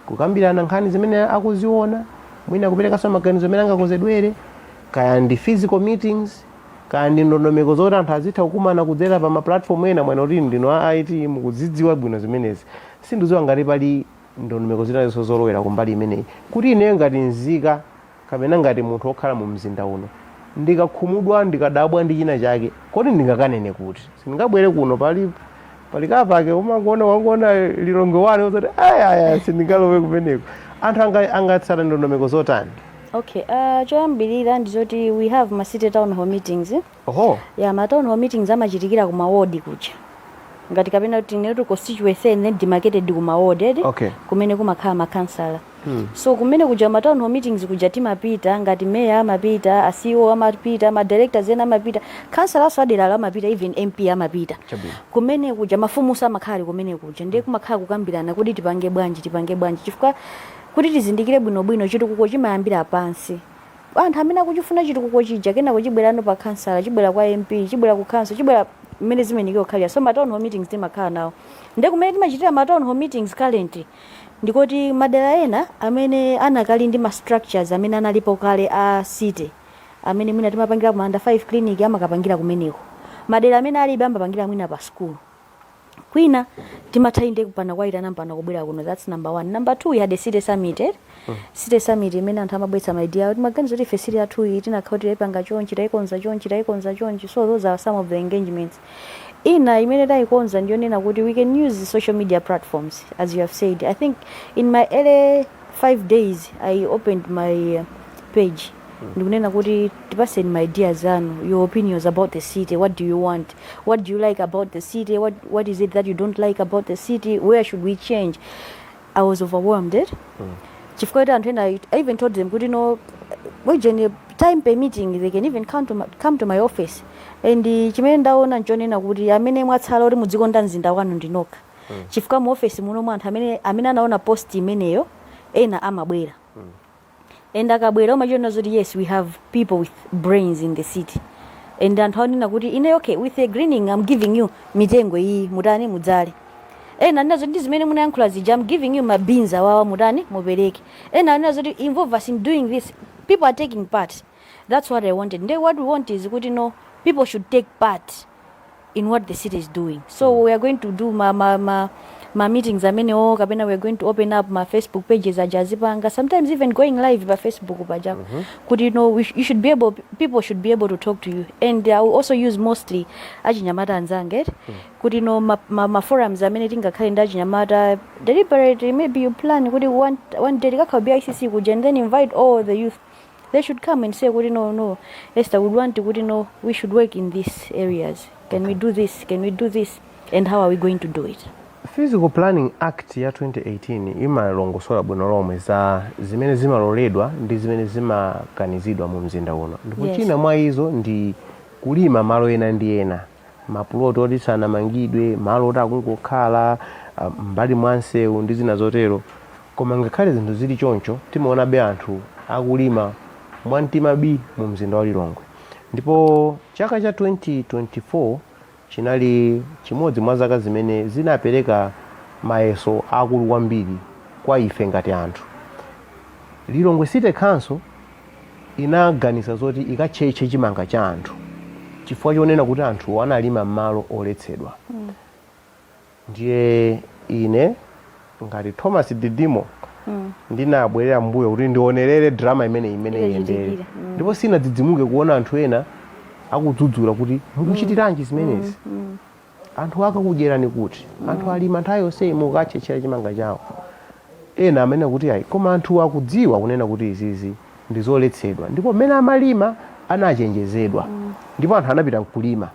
kukambirana nkhani zimene akuziona, mwina kuperekanso maganizo amene angakonzedwere, kaya ndi physical meetings, kaya ndi ndondomeko zoti anthu azitha kukumana kudzera pa ma platform ena. Mwene kuti ndino a IT, mukuzidziwa bwino zimenezi. Sindidziwa ngati pali ndondomeko zinanso zolowera kumbali imeneyi, kuti ineyo ngati nzika kapena ngati munthu wokhala mu mzinda uno, ndikakhumudwa, ndikadabwa ndi china chake, kodi ndingakanene kuti sindingabwere kuno pali kapake umangoona, wangoona Lilongwe wane uzati ayaya, sindingalowe kumeneko? Anthu angatsata ndondomeko zotani? Okay, choyambirira ndizoti we have ma city town hall meetings, eh? Oho. Ya, ma town hall meetings amachitikira ku mawodi kuja, ngati kapena kuti tinene constituency and then demarcated ku mawodi, eti? Okay. Kumene kumakhala makansala. So kumene kuja, ma town hall meetings kuja, timapita ngati meya amapita, a CEO amapita, ma directors ena amapita, councillors aderalo amapita, even MP amapita. Chabwino. Kumene kuja mafumu samakhala kumene kuja, ndiye kumakhala kukambirana kuti tipange bwanji, tipange bwanji, chifukwa kuti tizindikire bwinobwino, chitukuko chimayambira pansi. Anthu amene akuchifuna chitukuko chija, kenako chibwerano pa kansala, chibwera kwa MP, chibwera ku council, chibwera mmene zimenekera kukhalira. So ma town hall meetings timakhala nawo. Ndiye kumene timachitira ma town hall meetings currently, ndikoti madera ena amene anakali ndi ma structures amene analipo kale a city, amene mwina timapangira ku Under 5 clinic, amakapangira kumeneko. Madera amene alibe, amapangira mwina pa school. Kwina timatha inde kupana kwayitana mpano kubwera kuno. That's number one. Number two, we had a city summit, eh? City summit imene anthu amabweretsa ma idea kuti maganizo kuti ife city yathu iyi tinakhala kuti tayipanga chonchi, tayikonza chonchi, tayikonza chonchi. So those are some of the engagements. Ina imene tayikonza ndiyonena kuti we can use social media platforms, as you have said. I think in my early 5 days I opened my page ndikunena kuti tipaseni ma ideas anu, your opinions about the city. What do you want? What do you like about the city? What is it that you don't like about the city? Where should we change? I was overwhelmed, eh? Chifukwa kuti anthu ena, I even told them kuti no, wejeni, time permitting, they can even come to my office. And chimene ndaona nchonena kuti amene mwatsala kuti mudzikonda mzinda wanu ndinokha, chifukwa mu office muno mwa anthu amene anaona post imeneyo, ena amabwera, and akabwera umachiona zoti yes, we have people with brains in the city. And anthu aonena kuti ine, okay, with a greening I'm giving you, mitengo iyi mutani, mudzale. Ena anazo ndi zimene munayankhula zija, I'm giving you ma bins awawa, mutani, mupereke. Ena anazo kuti involve us in doing this. People are taking part. That's what I wanted. Nde what we want is kuti, no, people should take part in what the city is doing. So we are going to do ma meetings amenewo, kapena we are going to open up ma Facebook pages aja azipanga, sometimes even going live pa Facebook paja, kuti you should be able, people should be able to talk to you. And I will also use mostly achinyamata anzange, kuti ma forums amene tingakhale ndi achinyamata deliberately. Maybe you plan kuti one day tikakhala BICC kuja and then invite all the youth. They should come and say kuti, No, Esther, we want kuti, no, we should work in these areas. Can we do this? Can we do this? And how are we going to do it?" Physical Planning Act ya 2018 imalongosola bwino lomwe za zimene zimaloledwa ndi zimene zimakanizidwa mu mzinda uno, ndipo china mwa izo ndi kulima malo ena ndi ena, mapuloti oti sanamangidwe, malo oti akungokhala mbali mwa msewu ndi zina zotero. Koma ngakhale zinthu zili choncho, timaonabe anthu akulima mwamtima bi mu mzinda wa Lilongwe. Ndipo chaka cha 2024 chinali chimodzi mwa zaka zimene zinapereka mayeso akulu kwambiri kwa ife ngati anthu. Lilongwe City Council inaganiza zoti ikatchetche chimanga cha anthu chifukwa chonena kuti anthu analima m'malo oletsedwa. Ndiye ine ngati Thomas Didimo ndinabwerera mbuyo kuti ndionerere drama imene iyendere. Ikachitikira. Ndipo sinadzidzimuke kuona anthu ena akudzudzula kuti, "Mukuchitiranji zimenezi? Anthu akakudyerani kuti? Anthu alima nthawi yonseyi, mukatchetchera chimanga chawo." Ena amene kuti, "Ayi, koma anthu akudziwa kunena kuti izizi ndi zoletsedwa, ndipo mmene amalima anachenjezedwa, ndipo anthu anapita mkulima.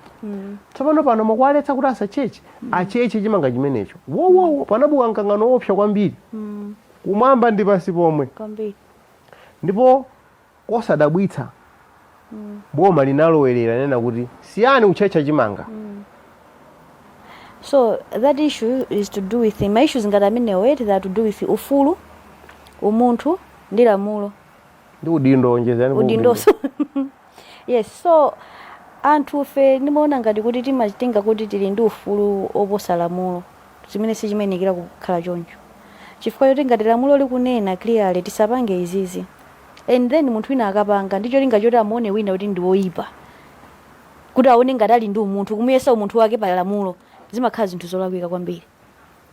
Tsopano pano mukuwaletsa kuti asacheche, acheche chimanga chimenecho." Wowowo, panabuka mkangano wopsa kwambiri kumwamba ndi pansi pomwe. Kwambiri. Ndipo kosadabwitsa, boma linalowerera, nena kuti, "Siyani kutchetcha chimanga." So that issue is to do with ma issues ngati amenewo, eti, that to do with ufulu, umunthu ndi lamulo. Ndi udindo, onjezerani kwa. Udindonso, yes. So anthu fe ndimaona ngati kuti timatenga kuti tili ndi ufulu oposa lamulo, zimene sichimayenekera kukhala choncho, chifukwa choti ngati lamulo likunena clearly tisapange izizi, and then munthu wina akapanga ndi cholinga choti amuone wina kuti ndi woyipa, kuti aone ngati ali ndi umunthu, kumuyesa umunthu wake pa lamulo, zimakhala zinthu zolakwika kwambiri.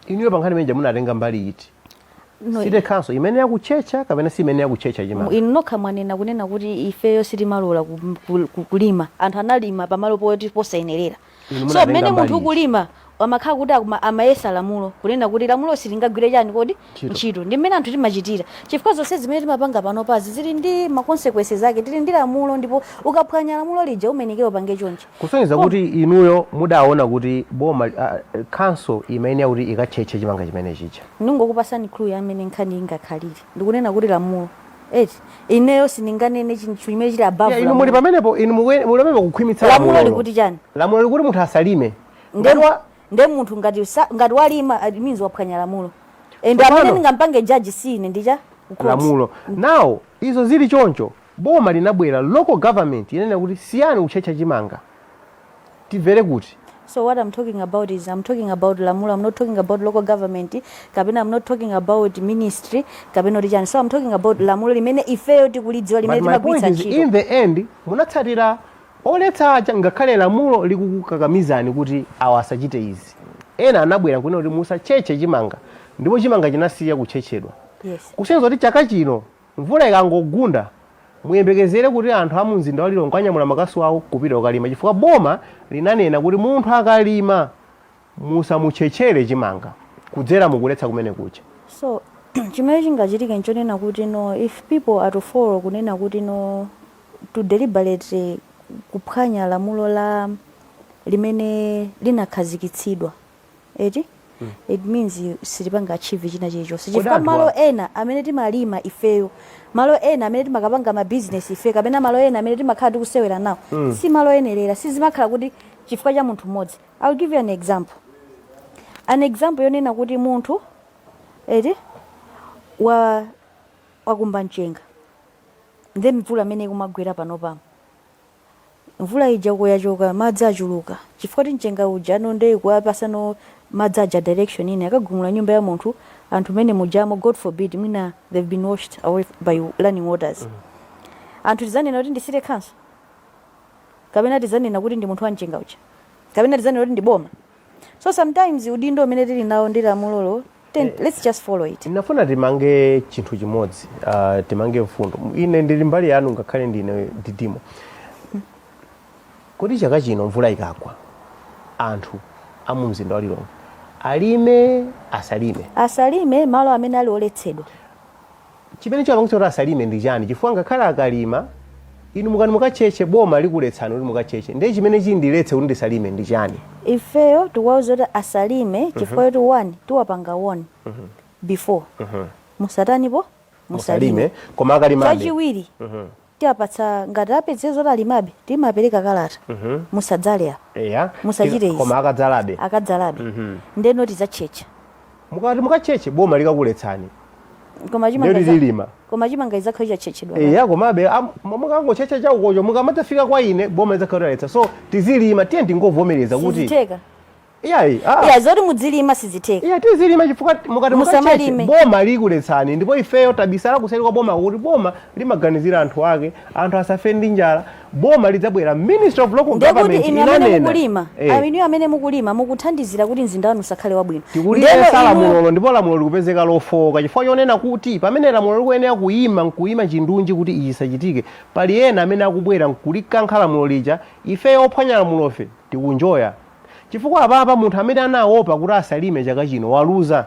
Inuyo pa nkhani imeneja munatenga mbali iti? No. City Council imene yakutchetcha kapena si imene yakutchetcha chimanga? Inu nokha mwanena kunena kuti ifeyo sitimalola kulima. Anthu analima pamalo poti posayenerera. Inu So munatenga mmene mbali munthu iti? ukulima, amakhala kuti amayesa lamulo, kunena kuti lamulo silingagwire chani kodi? Ntchito. Ntchito. Ndi mmene anthu timachitira, chifukwa zonse zimene timapanga panopazi zili ndi ma consequences ake. Tili ndi lamulo, ndipo ukaphwanya lamulo lija umenekera upange chonchi. Kusonyeza kuti inuyo mudaona kuti boma, council imayenera kuti ikatchetche chimanga chimene chija. Ndingokupasani clue ya amene nkhani ingakhalire. Ndikunena kuti lamulo, eti, ineyo sindinganene chinthu chimene chili above Yeah, inu muli lamulo. pamenepo, inu muli pamenepo kukhwimitsa Lamulo lamulo. likuti chani? Lamulo likuti munthu asalime. Nde Ngati nde munthu ngati walima, it means waphwanya lamulo, and Tsopano- amene ndingampange judge si ine, ndicha ku court. Lamulo. Now izo zili choncho, boma linabwera, local government inena kuti, "Siyani kutchetcha chimanga." Timvere kuti? So what I'm talking about is, I'm talking about lamulo. I'm not talking about local government kapena I'm not talking about ministry kapena kuti chani. So I'm talking about lamulo limene ifeyo tikulidziwa, limene But my point timagwiritsa is, ntchito. in the end munatsatira oletsa aja, ngakhale lamulo likukukakamizani kuti awa asachite izi. Ena anabwera kunena kuti musatchetche chimanga, ndipo chimanga chinasiya kutchetchedwa. Kusonyeza kuti chaka chino mvula ikangogunda, muyembekezere kuti anthu a mu mzinda wa Lilongwe anyamula makasu awo kupita kukalima, chifukwa boma linanena kuti munthu akalima musamutchetchere chimanga kudzera mukuletsa kumene kucha. So chimene chingachitike nchonena kuti, no, if people are to follow kunena kuti, no, to deliberately kuphwanya lamulo la limene linakhazikitsidwa, eti, it means sitipanga achieve china chilichonse, Kodi chifukwa anthu malo ena amene timalima ifeyo, malo ena amene timakapanga mabizinesi ife, kapena malo ena amene timakhala tikusewera nawo, si malo oyenerera. Sizimakhala kuti chifukwa cha munthu mmodzi. I will give you an example yonena kuti munthu, eti, wa wakumba mchenga, then mvula imene ikumagwera pano, mvula ija kuyachoka, madzi achuluka, chifukwa kuti mchenga uja ano nde kuwapasano Madzi aja direction ina akagumula nyumba ya munthu, anthu mene mujamo, God forbid, mwina they've been washed away by running waters. Anthu tizanena kuti ndi city council, kapena tizanena kuti ndi munthu wamchenga uja, kapena tizanena kuti ndi boma? So sometimes udindo umene tili nawo ndi lamulolo, then let's just follow it. Ndinafuna timange chinthu chimodzi, timange mfundo. Ine ndili mbali yanu, ngakhale ndine didimo. Kuti chaka chino mvula ikagwa, anthu amu mzinda wa Lilongwe alime, asalime? Asalime malo amene ali oletsedwa. Chimene chapangitsa kuti asalime ndi chani? Chifukwa ngakhale akalima, inu mukani mukacheche, boma likuletsani kuti mukacheche. Ndiye chimene chindiletse kuti ndisalime ndi chani? Ifeyo tikuwauza kuti asalime chifukwa choti, one, tiwapanga one before, musatanipo, musalime. Musalime, koma akalimabe? Chachiwiri, tiwapatsa, ngati apeze zoti alimabe, timapereka kalata, musadzale apa, musachite izi. Koma akadzalabe? Akadzalabe, ndeno tidzatchetcha. Mukati mukacheche, boma likakuletsani. Koma chimanga Ndiyo lilima. Koma chimanga idzakhala chatchetchedwa. Eya, komabe mukangochecha chaukocho, mukamadzafika kwa ine, boma lidzakhala, so tizilima. Tiye ndingovomereza kuti Sizitheka. Iyayi, ah. Iya, zoti mudzilima sizitheka. Iya, tizilima chifukwa mukati mukacheche, Musamalime. boma likuletsani. Ndipo ifeyo tabisala kuseri kwa boma, kuti boma limaganizira anthu ake, anthu asafe ndi njala. Boma lidzabwera, Ministry of Local Ndekuti Government inu amene inanena. mukulima, inu amene mukulima mukuthandizira kuti mzinda wanu usakhale wabwino. Tikuliyesa Ndeno lamulolo, ndipo lamulo likupezeka lofowoka, chifukwa chonena kuti pamene lamulo likuyenera kuyima nkuyima chindunji kuti ichi chisachitike, pali ena amene akubwera nkulikankha lamulo lija. Ifeyo ophwanya lamulofe tikunjoya, chifukwa apapa munthu amene anaopa kuti asalime chaka chino waluza,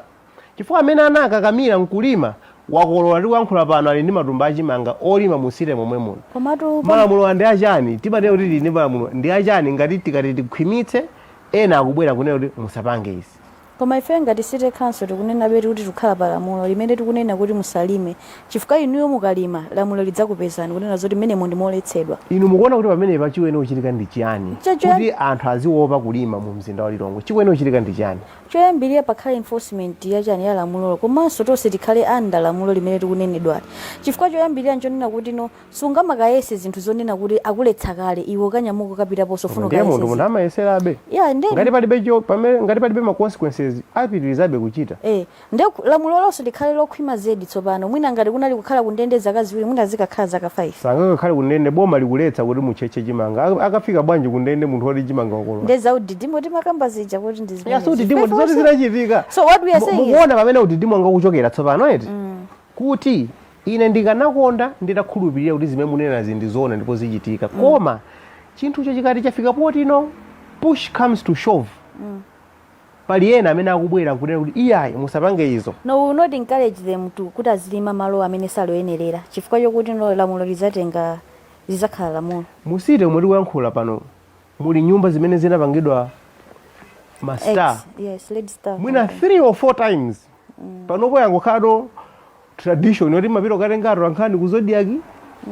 chifukwa amene anakakamira nkulima wakolola. Tikuyankhula pano ali ndi matumba achimanga olima mu city momwe muno. Komatu Malamulo ndi achani? Timatero kuti tili ndi malamulo, ndi achani ngati tikati tikhwimitse, ena akubwera kunena kuti musapange izi? Koma ife ngati city council tikunena beti kuti tikukhala pa lamulo limene tikunena kuti musalime, chifukwa inuyo mukalima, lamulo lidzakupezani kunena zoti mmenemo ndi moletsedwa. Inu mukuona kuti pamenepa chiwene kuchitika ndi chiyani kuti anthu aziopa kulima mu mzinda wa Lilongwe? Chiwene kuchitika ndi chiyani? Choyambirira, pakhale enforcement yachani, ya lamulolo, komanso tonse tikhale under lamulo limene tikunenedwali, chifukwa choyambirira nchonena kuti no, sungamakayese zinthu zonena kuti akuletsa kale, iwe ukanyamuka ukapitaponso funa Ndiye munthu ukayese. Munthu amayeserabe. Ya, ndi Ngati palibe cho pamene, ngati palibe ma consequences, apitirizabe kuchita. Nde lamulo lonse likhale lokhwima zedi. Tsopano mwina ngati kunali kukhala kundende zaka 2, mwina zikakhala zaka 5. Sangakakhale kundende, boma likuletsa kuti mutchetche chimanga. Akafika bwanji kundende munthu woti chimanga wakolola? Nde za udidimo timakamba zija kuti ndi Ya, zimenezi. so udidimo zoti zinachitika. So what we are saying is Mukuona pamene udidimo angakuchokera tsopano, eti? Kuti ine ndikanakonda nditakhulupirira kuti zimene munenazi ndi zoona ndipo zichitika, koma chinthucho chikati chafika poti no, push comes to shove, pali ena amene akubwera nkunena kuti iyayi, musapange izo. No, we will not encourage them to kuti azilima malo amene saloyenerera, chifukwa chokuti no, lamulo lidzatenga, lidzakhala lamulo. Mu city omwe tikuyankhula pano muli nyumba zimene zinapangidwa ma star. X, yes, red star. Mwina 3 or 4 times. Panopo yangokhalano tradition yoti mapita ukatenga atolankhani ku Zodiak,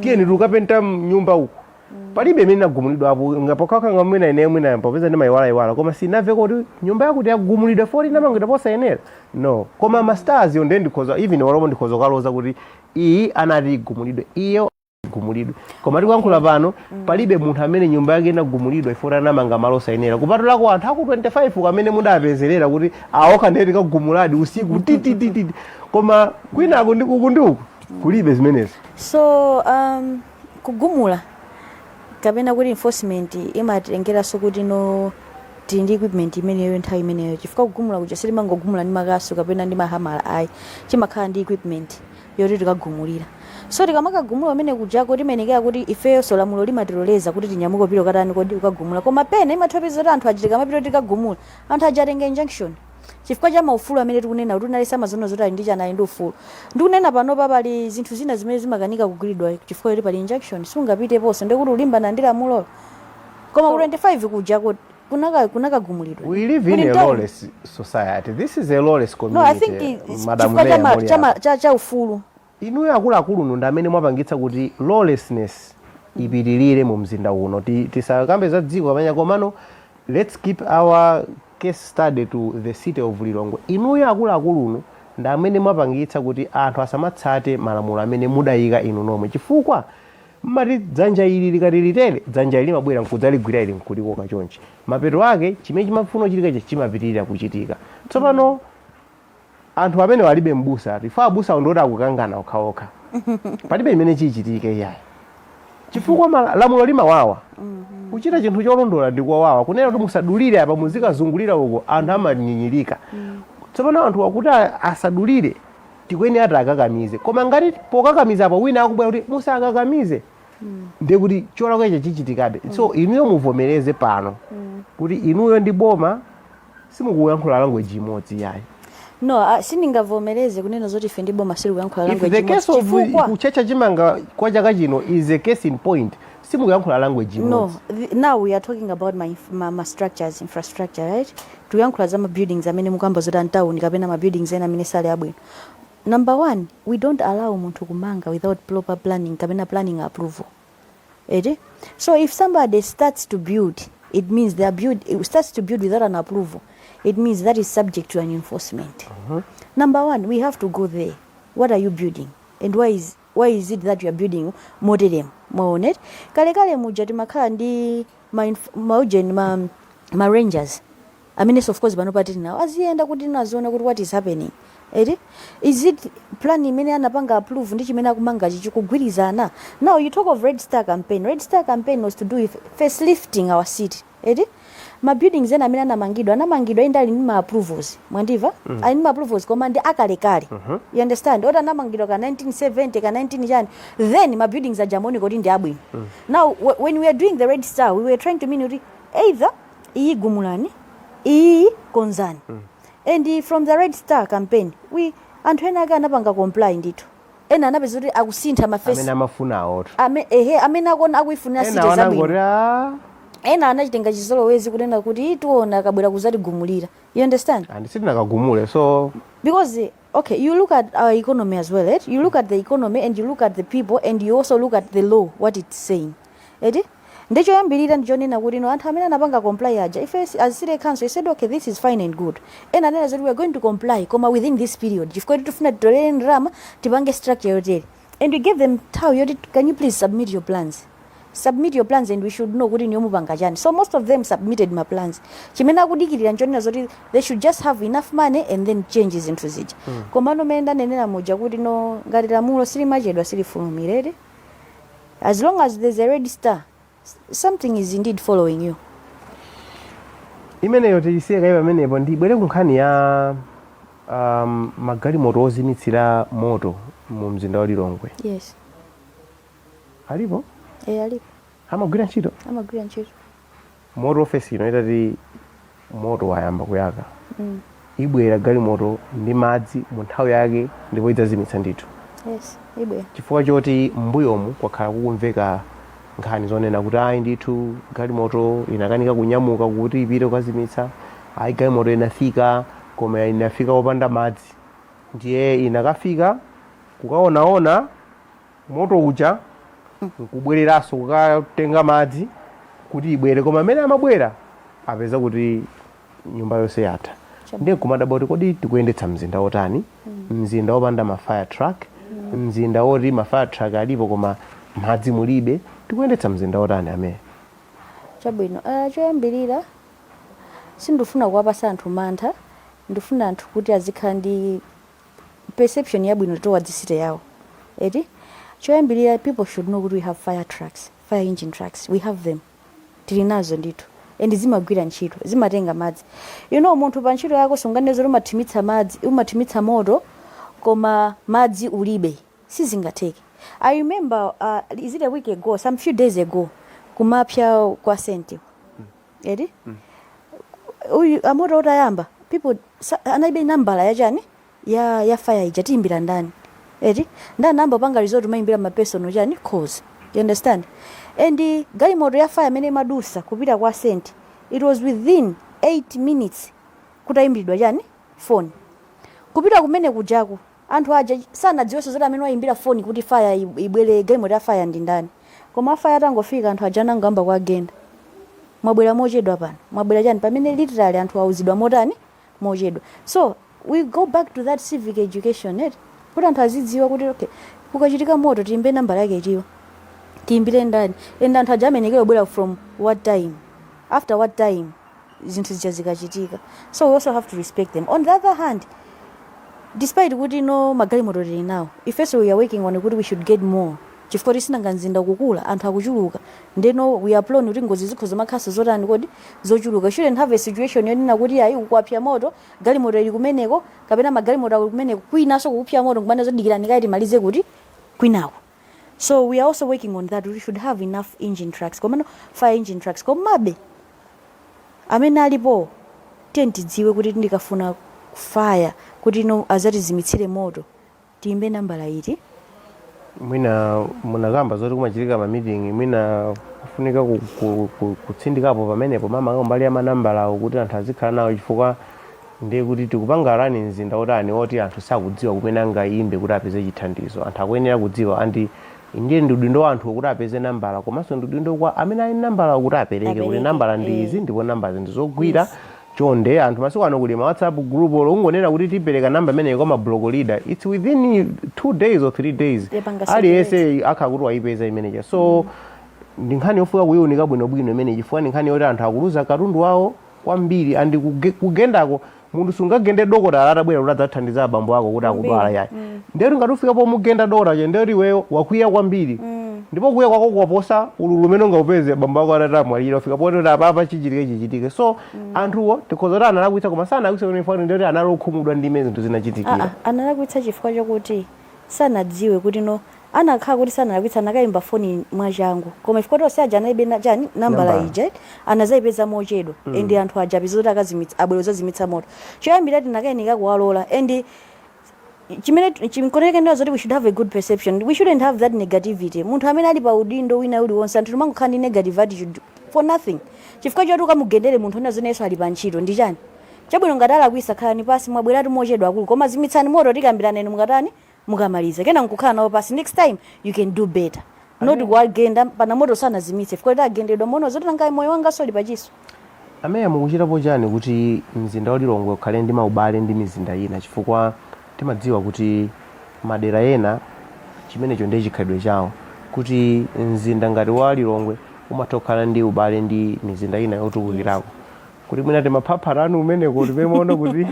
tiyeni tikapenta nyumba uku. Palibe imene inagumulidwa apo ngapokhakha mwina ine mwina popeza ndimayiwalayiwala, koma sinamve kuti nyumba yakuti yagumulidwa foti inamangidwa posayenera, no. Koma ma stars yo ndiye ndikhoza, even walomo ndikhoza kukaloza kuti iyi anati igumulidwe, iyo igumulidwe. Koma tikuyankhula pano palibe munthu amene nyumba yake inagumulidwa ifoti anamanga malo osayenera, kupatulako anthu aku 25 amene mudapezerera kuti aokha ndiye tikagumuladi usiku titititi. Koma kwinako ndi uku ndi uku kulibe zimenezi. So kugumula kapena kuti enforcement imatengeranso kuti no, tili ndi equipment imeneyo nthawi imeneyo, chifukwa kugumula kuja sitimangogumula ndi makasu kapena ndi mahamala ayi, chimakhala ndi equipment yoti tikagumulira. So tikamakagumula umene kujako, timenekera kuti ifeyonso lamulo limatiloleza kuti tinyamuke upite ukatani kodi, ukagumula. Koma pena imathopeza kuti anthu aja tikamapita tikagumula, anthu aja atenga injunction chifukwa cha maufulu amene tikunena kuti unalesa amazono zoti ali ndi chani, ali ndi ufulu. Ndikunena panopa pali zinthu zina zimene zimakanika kugwiridwa chifukwa choti pali injunction, sungapiteponso, ndikuti ulimbana ndi lamulolo. Koma ku 25 kujako kunakagumulidwa. We live in Kuli a lawless society. This is a lawless No, I community. think it's Madam chifukwa cha Mayor muli apa. cha ufulu. Inuyo akuluakulu ndi amene mwapangitsa kuti lawlessness ipitirire mu mzinda uno. Tisakambe za dziko kapena, komano let's keep our case study to the city of Lilongwe. Inuyo akuluakulunu ndi amene mwapangitsa kuti anthu asamatsate malamulo amene mudayika inu nomwe, chifukwa Mmati dzanja ili likati litere, dzanja ili limabwera nkudzaligwira ili nkulikoka chonchi. Mapeto ake chimene chimafuna kuchitika ichi chimapitirira kuchitika. Tsopano anthu amene alibe mbusa, ife abusa ndoti akukangana okhaokha, palibe chimene chichitike iyayi, chifukwa lamulo limawawa. Kuchita chinthu cholondola ndikowawa. Kunena kuti musadulire apa, muzikazungulira uko, anthu amanyinyirika. Tsopano anthu akuti asadulire, tikuyenera ati akakamize. Koma ngati pokakamiza apo wina akubwera kuti musakakamize, ndiye kuti cholakwa icho chichitikabe. So inuyo muvomereze pano kuti inuyo ndi boma simukuyankhula language imodzi yayi. No, sindingavomereze kunena zoti ife ndi boma sitikuyankhula If language the case imodzi, of chifukwa kuchecha chimanga kwa chaka chino is a case in point, simukuyankhula language No. imodzi. Now we are talking about my structures, infrastructure, right? Tikuyankhula za ma buildings amene mukamba zoti antawuni kapena ma buildings ena amene sali abwino. Number one, we don't allow munthu kumanga without proper planning kapena planning approval, eti? So if somebody starts to build, it means they are build, it starts to build without an approval, it means that is subject to an enforcement. Number one, we have to go there. What are you building and why is it that you are building moteremu? Mwaona kalekale muja timakhala ndi maujeni, ma rangers amene, of course, pano patili nawo, aziyenda kuti naziona kuti what is happening, eti? Is it plan imene anapanga approve ndi chimene akumanga chikugwirizana? Now you talk of Red Star Campaign. Red Star Campaign was to do with facelifting our city, eti? Ma buildings ena amene anamangidwa, anamangidwa inde ali ndi ma approvals, mwandimva? Ali ndi ma approvals, koma ndi akalekale, you understand? Oti anamangidwa ka 1970, ka 19 chani, then ma buildings aja amaoneka kuti ndi abwino. Now when we are doing the Red Star, we were trying to mean kuti either iyi gumulani, iyi konzani. And from the Red Star Campaign, we anthu ena ake anapanga comply ndithu. Ena anapeza kuti akusintha ma face. Amene amafuna awoto. Ehe, amene akona akuifunira Ena city wanangoti zabwino. "Ah, Ena anachitenga chizolowezi kunena kuti tiona akabwera kuzatigumulira, you understand? And sitinakagumule, so Because okay, you look at our economy as well, right? You look at the economy and you look at the people and you also look at the law, what it's saying, eti? Ndichoyambirira ndichonena kuti no, anthu amene anapanga comply aja, ife as city council, we said, "Okay, this is fine and good." Ena anena zoti we are going to comply, koma within this period, chifukwa tifuna titolere ndalama, tipange structure yotere. And we gave them nthawi yoti, "Can you please submit your plans? Submit your plans and we should know kuti niyo mupanga chani." So most of them submitted ma plans. Chimene akudikirira nchonena zoti they should just have enough money and then change zinthu zija. Komano mene ndanenera muja kuti no, ngati lamulo silimachedwa silifulumirere. As long as there's a red star, something is indeed following you. Imeneyo tiyisiye kayi pamenepo. Ndibwere ku nkhani ya magalimoto ozimitsira moto mu mzinda wa Lilongwe. Yes. Alipo? E, alipo. Amagwira ntchito? Amagwira ntchito. Moto, ofesi ino itati moto wayamba kuyaka, ibwera galimoto ndi madzi mu nthawi yake ndipo idzazimitsa ndithu? Yes, ibwera. Chifukwa choti m'mbuyomu kwakhala kukumveka nkhani zonena kuti ayi ndithu, galimoto inakanika kunyamuka kuti ipite kukazimitsa, ayi, galimoto inafika koma inafika wopanda madzi, ndiye inakafika kukaonaona moto uja nkubwereranso kukatenga madzi kuti ibwere, koma amene amabwera apeza kuti nyumba yonse yatha. Ndiye kumadabwa kuti kodi tikuyendetsa mzinda wotani? Mzinda wopanda ma fire truck, mzinda woti ma fire truck alipo koma madzi mulibe, tikuyendetsa mzinda wotani amene? Chabwino, choyambirira sindifuna kuwapasa anthu mantha. Ndifuna anthu kuti azikhala ndi perception yabwino towards city yawo, eti? Choyambirira, people should know kuti we have fire trucks, fire engine trucks. We have them, tili nazo ndithu, and zimagwira ntchito, zimatenga madzi. Munthu pa ntchito yako sunganene zoti umathimitsa madzi, umathimitsa moto koma madzi ulibe, sizingatheke. I remember, is it a week ago, some few days ago, kumapya kwa Senti, eti? Uyu amoto utayamba, people analibe nambala yachani ya fire ija, tiyimbira ndani, eti? Ndanamba panga resort umayimbira ma personal chani calls, you understand? And galimoto ya fire amene imadusa kupita kwa Senti, it was within 8 minutes kutayimbiridwa chani phone kupita kumene kujaku. Anthu aja sanadziwenso zoti amene wayimbira foni kuti fire ibwere, galimoto ya fire ndi ndani. Koma fire atangofika, anthu aja anangoyamba kuagenda, "Mwabwera mochedwa pano, mwabwera chani," pamene literally anthu auzidwa motani? Mochedwa. So we go back to that civic education, eti? Kuti anthu azidziwa kuti okay, kukachitika moto tiyimbe nambala yake itiyo. Tiyimbire ndani? And anthu aja amenekera kubwera from what time, after what time zinthu zija zikachitika? So we also have to respect them. On the other hand, despite kuti no magalimoto tili nawo, ifenso we are working on kuti we should get more, chifukwa tisinanga mzinda kukula, anthu akuchuluka, ndeno we are prone kuti ngozi zikhoza makhaso zotani kodi zochuluka. We shouldn't have a situation yonena kuti ayi, kukwapya moto, galimoto ili kumeneko kapena magalimoto ali kumeneko, kwinaso kukupya moto, kumana zodikirani kayi timalize kuti kwinako. So we are also working on that. We should have enough engine trucks, komano fire engine trucks. Komabe amene alipo, tiye tidziwe kuti ndikafuna fire kuti no azatizimitsire moto, tiyimbe nambala iti? Mwina munakamba zoti kumachitika ma meeting, mwina kufunika kutsindikapo pamenepo mama mbali ya manambalawo kuti anthu azikhala nawo, chifukwa ndiye kuti tikupanga run mzinda otani oti anthu sakudziwa kumene angayimbe kuti apeze chithandizo. Anthu akuyenera kudziwa, and ndiye ndi udindo wa anthu kuti apeze nambala, komanso ndi udindo kwa amene ali nambala kuti apereke kuti Apereke, nambala ndi izi ndipo nambala ndi zogwira. Chonde anthu, masiku ano kuli ma WhatsApp group, olo ungonena kuti tipereka namba imeneyi kwa ma block leader, it's within 2 days or 3 days Yapanga. Aliyense akhala kuti wayipeza imeneja. So ndi nkhani yofunika kuyiunika bwinobwino imene, chifukwa ndi nkhani yoti anthu akuluza katundu wawo kwambiri, and kugendako munthu sungagende dokotala atabwera kuti adzathandiza abambo ako kuti akudwala, yayi. Ndiyoti ngati ufika pomugenda dokotala, ndiyoti iweyo wakwiya kwambiri, ndipo kuya kwako kwaposa ululu umene ungaupeze abambo ako atatamwalira. Ufika poti kuti apapa chichitike chichitike. So anthuwo tikhoza kuti analakwitsa, koma sanalakwitsa kuti fani, ndiyoti anali okhumudwa ndi imene zinthu zinachitikira. Analakwitsa chifukwa chokuti sanadziwe kuti no anakhala kuti sanalakwitsa anakayimba foni mwachangu, koma chifukwa tonse aja analibe chani, nambala Nambala. ija anazayipeza mochedwa, and anthu aja apeza kuti akazimitsa, abwera zazimitsa moto. Choyambira tinakayenika kuwalola, and chimene chimkoneke ndiwo zoti we should have a good perception. We shouldn't have that negativity. Munthu amene ali pa udindo wina uliwonse, anthu timangokhala ndi negative attitude for nothing, chifukwa choti ukamugendere munthu ona zonenso ali pa ntchito ndi chani chabwino. Ngati alakwisa, khalani pasi, mwabweratu mochedwa akulu, koma zimitsani moto, tikambirana inu mukatani, mukamaliza. Kena nkukhala nawo pasi, next time you can do better, not kuwagenda pana moto sanazimitse, chifukwa kuti agendedwa mono zoti nanga moyo wanga soli pachiso. Ameya, mukuchitapo chani kuti mzinda wa Lilongwe ukhale ndi maubale ndi mizinda ina? Chifukwa timadziwa kuti madera ena chimenecho ndiye chikhalidwe chawo, kuti mzinda ngati wa Lilongwe umatha kukhala ndi ubale ndi mizinda ina yotukukirako, kuti mwina timaphapha anu umeneko timaona kuti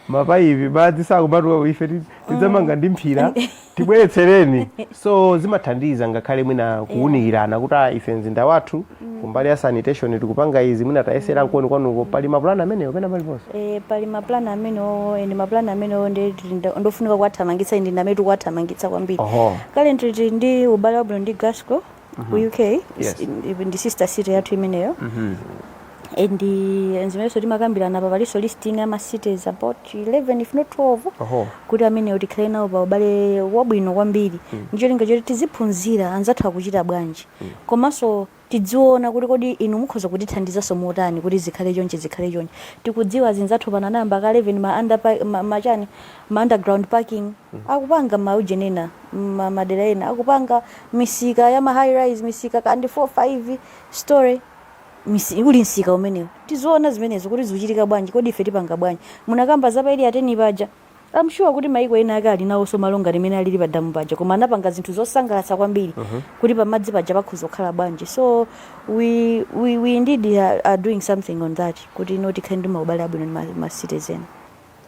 mapaipi madzi sakumatuka, ife tidzamanga ndi mphira tibweretsereni. So zimathandiza ngakhale mwina kuwunikirana kuti ah, ife mzinda wathu kumbali ya sanitation tikupanga izi, mwina tayesera nkoni kwanuko. Pali mapulani amenewo pena paliponse? Pali mapulani amenewo, and mapulani amenewo ndi ndofunika kuwathamangitsa, ndi ndamene tikuwathamangitsa kwambiri. Currently tili ndi ubale wabwino ndi Glasgow ku UK. Ndi sister city yathu imeneyo, and zimenenso timakambirana pa palinso listing ya ma cities about 11 if not 12 kuti amenewo tikhale nawo pa ubale wabwino kwambiri, ndicholinga choti tiziphunzira anzathu akuchita bwanji, komanso tidziona kuti kodi inu mukhoza kutithandizanso motani kuti zikhale chonchi, zikhale chonchi. Tikudziwa zinzathu pano anayamba ka 11 ma under machani, ma underground parking akupanga, maujenena madera ena akupanga misika ya ma high rise, misika kandi 4 5 story, uli msika umenewo. Tiziona zimenezo kuti zikuchitika bwanji, kodi ife tipanga bwanji? Munakamba za pa Area 10 paja. I'm sure kuti maiko ena ake ali nawonso malo ngati imene alili pa damu paja, koma anapanga zinthu zosangalatsa kwambiri kuti pamadzi paja pakhoza kukhala bwanji. So we indeed are doing something on that, kuti ino tikhale ndi maubale abwino ndi ma citizen.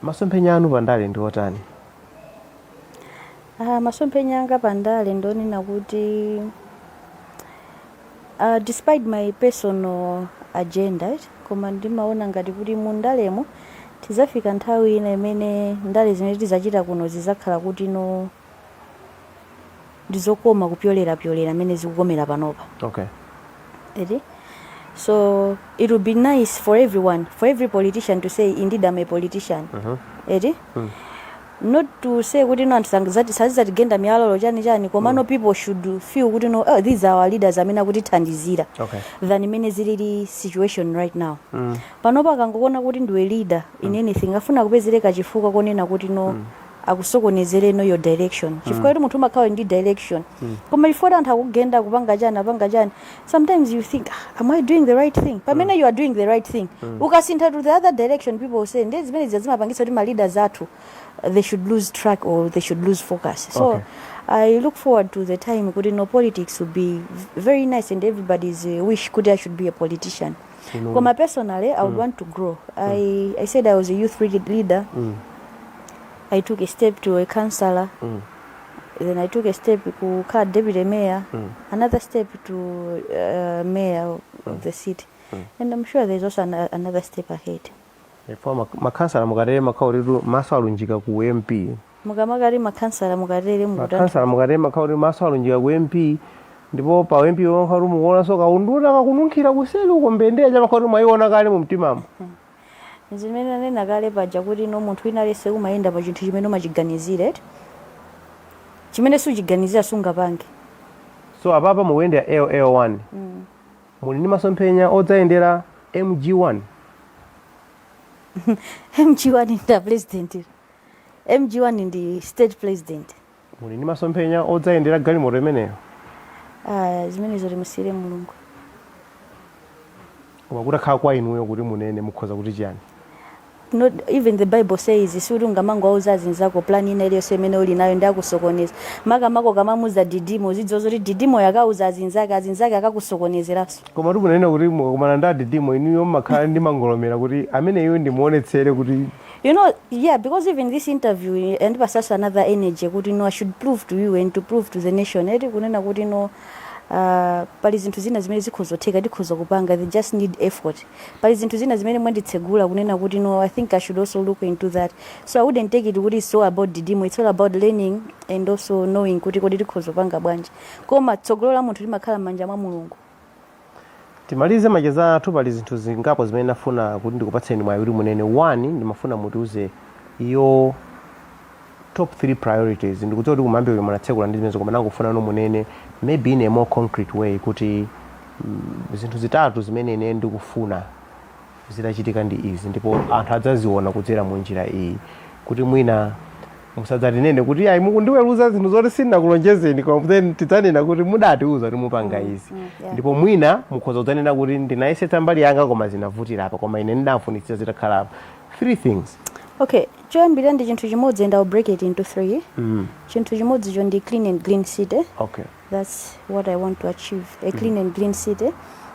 Masomphenya anu pandale ndi otani? Masomphenya anga pandale ndonena kuti despite my personal agenda, koma ndimaona ngati kuti mu ndalemo tizafika nthawi ina imene ndale zimene tizachita kuno zizakhala kuti no ndizokoma kupyolerapyolera amene zikukomera panopa. Eti? So it would be nice for everyone, for every politician to say, "Indeed, I'm a politician." Eti? Not to say kuti no anthu sazizatigenda miyalolo chani chani, koma no people should feel kuti no, oh, these are our leaders amene akutithandizira than imene zilili situation right now. Panopa akangokona kuti ndiwe leader in anything, afuna kupezereka chifukwa konena kuti no. Akusokonezereno your direction, chifukwa kuti munthu umakhala ndi direction, koma chifukwa anthu akugenda, kupanga chani, apanga chani, sometimes you think, "Ah, am I doing the right thing?" Pamene you are doing the right thing, ukasintha to the other direction, people will say ndi zimene zimapangitsa kuti ma leaders athu, they should lose track or they should lose focus. So I look forward to the time kuti no, politics will be very nice and everybody's wish kuti I should be a politician. Koma personally, I would want to grow. I said I was a youth leader. I took a step to a councillor. Then I took a step kukhala deputy mayor, another step to mayor of the city, and I'm sure there's also another step ahead. Fo makhansala mukatere makhauritu maso alunjika ku MP. Mukamakati makhansala mukatere mukuta Makhansala mukatere makhauri maso alunjika ku MP, ndipo pa MP makhauri mukuonanso kaunduna kakununkhira kuseli uko, mbendera chamakhauti mwayiona kale mu mtimamo. Zimene anena kale paja kuti no, munthu wina aliyense umayenda pa chinthu chimene umachiganizira, chimene suchiganizira sungapange. So apapa mukuyendera LL1, muli ndi masomphenya odzayendera MG1? MG1 ndi president, MG1 ndi state president. Muli ndi masomphenya odzayendera galimoto imeneyo? Ah, zimenezo timusiyire Mulungu. Koma kutakhala kwa inuyo kuti munene, mukhoza kuti chiyani? Not even the Bible says sikuti ungamangowauza azinzako plan ina iliyonse imene uli nayo ndi akusokoneza. Makamako kamamuza Didimo, zidziwa zoti Didimo yakauza azinzake, azinzake akakusokonezeranso. Koma tikunena kuti mukakumana ndi adidimo, inuyo mmakhala ndi mangolomera kuti ameneyo ndimuonetsere kuti Yeah, because even this interview and pasasa another energy kuti no, I should prove to you and to prove to the nation eti kunena kuti no, pali zinthu zina zimene zikhozotheka, tikhoza kupanga, they just need effort. Pali zinthu zina zimene mwanditsegula kunena kuti no, I think I should also look into that. So I wouldn't take it kuti it's all about Didimo. It's all about learning and also knowing kuti kodi tikhoza kupanga bwanji. Koma tsogolo la munthu limakhala m'manja mwa Mulungu. Timalize macheza athu. Pali zinthu zingapo zimene ndafuna kuti ndikupatseni mwayi kuti munene. One, ndimafuna mutiuze your top three priorities. Ndikudziwa kuti kumambe uyo munatsekula ndi zimenezo, koma nangofuna no munene maybe in a more concrete way kuti zinthu zitatu zimene ine ndikufuna zitachitika ndi izi, ndipo anthu adzaziona kudzera mu njira iyi, kuti mwina musadzatinene kuti ayi, mukundiweruza zinthu zoti sindinakulonjezeni, koma then tidzanena kuti mudatiuza kuti mupanga izi. Ndipo mwina mukhoza kudzanena kuti ndinayesetsa mbali yanga koma zinavutira apa, koma ine ndidafunitsitsa zitakhala apa. Three things. Okay, choyambirira ndi chinthu chimodzi and I'll break it into three. Chinthu chimodzicho ndi clean and green city. That's what I want to achieve, a clean and green city.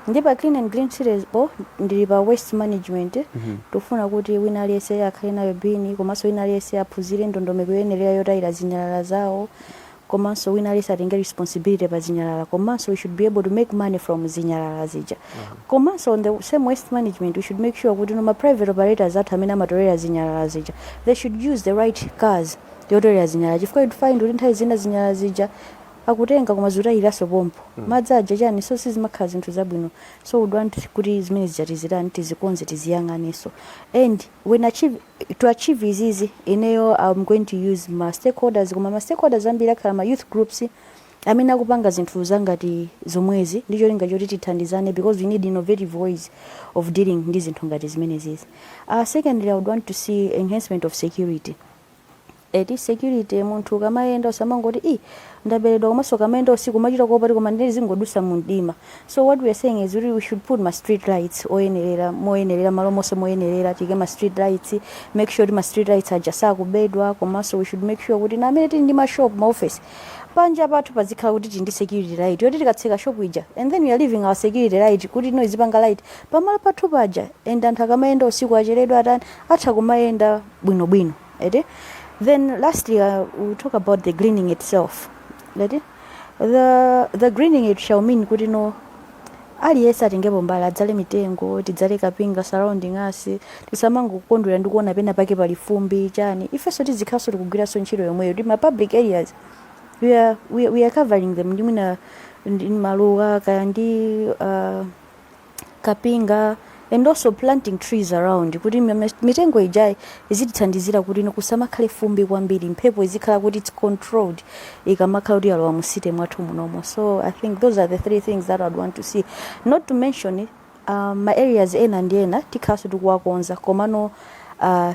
Ndi pa clean and green city po ndili pa waste management. Tufuna kuti wina aliyense akhale nayo bin, komanso wina aliyense aphunzire ndondomeko yoyenerera yotayira zinyalala zawo, komanso wina aliyense atenge responsibility pa zinyalala, komanso we should be able to make money from zinyalala zija. Komanso on the same waste management, we should make sure kuti no, ma private operators athu amene amatolera zinyalala zija, they should use the right cars yotolera zinyalala, chifukwa you'd find kuti nthawi zina zinyalala zija akutenga koma zikutayiranso pompo, madzi aja chani, so sizimakhala zinthu zabwino. So we want kuti zimene zija tizitani, tizikonze, tiziyang'anenso. And when achieve to achieve izizi, ineyo I'm going to use ma stakeholders, koma ma stakeholders ambiri akhala ma youth groups amene akupanga zinthu zangati zomwezi, ndi cholinga choti tithandizane, because we need innovative ways of dealing ndi zinthu ngati zimenezizi. Secondly, I would want to see enhancement of security. Eti, security, munthu ukamayenda usamangoti i ndaberedwa, komanso ukamayenda usiku umachita kuopa kuti koma ndine zingodusa mu mdima. So what we are saying is kuti we should put ma street lights oyenerera, moyenerera, malo monse moyenerera tiyike ma street lights, make sure kuti ma street lights aja sakubedwa. Komanso we should make sure kuti na amene tili ndi ma shop, ma office, panja pathu pazikhala kuti tili ndi security light yoti tikatseka shop ija and then we are leaving our security light kuti ino izipanga light pamalo pathu paja, and anthu akamayenda usiku, acheredwa, atani, atha kumayenda bwinobwino, eti. Then lastly, we'll talk about the greening itself. Eti, the greening, it shall mean kuti no, aliyense atengepo mbali, adzale mitengo, tidzale kapinga surrounding us. Tisamangokondwera ndi kuona pena pake pali fumbi chani. Ifenso tizikhalanso tikugwiranso ntchito yomweyo kuti ma public areas we are covering them ndi mwina ndi maluwa kaya ndi kapinga, and also planting trees around kuti mitengo ijayi izitithandizira kuti ino kusamakhale fumbi kwambiri, mphepo izikhala kuti it's controlled ikamakhala kuti yalowa mu city mwathu munomo. So I think those are the three things that I'd want to see, not to mention ma areas ena ndi ena tikhalanso tikuwakonza, komano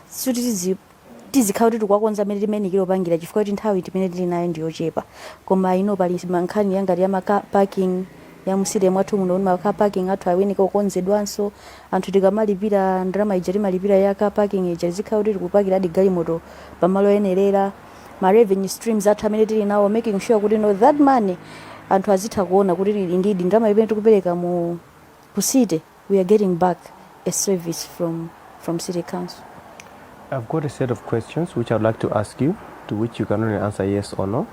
sikuti Tizikhala kuti tikuwakonza amene timenikira opangira, chifukwa kuti nthawi timene tili nayo ndiyochepa. Koma ino pali nkhani yangati ya ma car parking ya mu city mwathu muno, kuti ma car parking athu ayeneka kukonzedwanso. Anthu tikamalipira ndalama ija timalipira ya car parking ija, tizikhala kuti tikupakiradi galimoto pamalo oyenerera. Ma revenue streams athu amene tili nawo, making sure kuti, no, that money anthu azitha kuona kuti indeed ndalama imene tikupereka mu ku city, we are getting back a service from city council. I've got a set of questions which I'd like to ask you, to which you can only answer yes or no.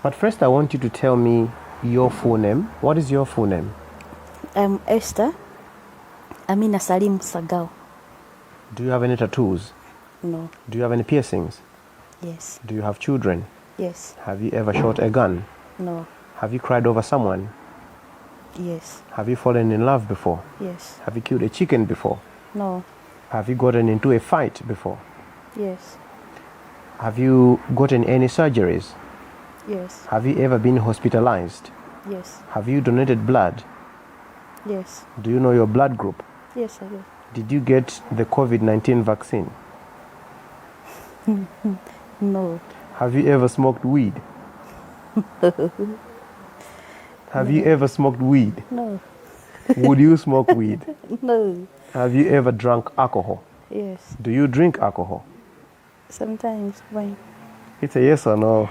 But first, I want you to tell me your full name. What is your full name? I'm Esther Amina Salim Sagawa. Do you have any tattoos? No. Do you have any piercings? Yes. Do you have children? Yes. Have you ever shot a gun? No. Have you cried over someone? Yes. Have you fallen in love before? Yes. Have you killed a chicken before? No. Have you gotten into a fight before? Yes. Have you gotten any surgeries? Yes. Have you ever been hospitalized? Yes. Have you donated blood? Yes. Do you know your blood group? Yes, I do. Did you get the COVID-19 vaccine? No. Have you ever smoked weed? Have you ever smoked weed? No. Would you smoke weed? No. Have you ever drunk alcohol? Yes. Do you drink alcohol? Sometimes. Why? It's a yes or no.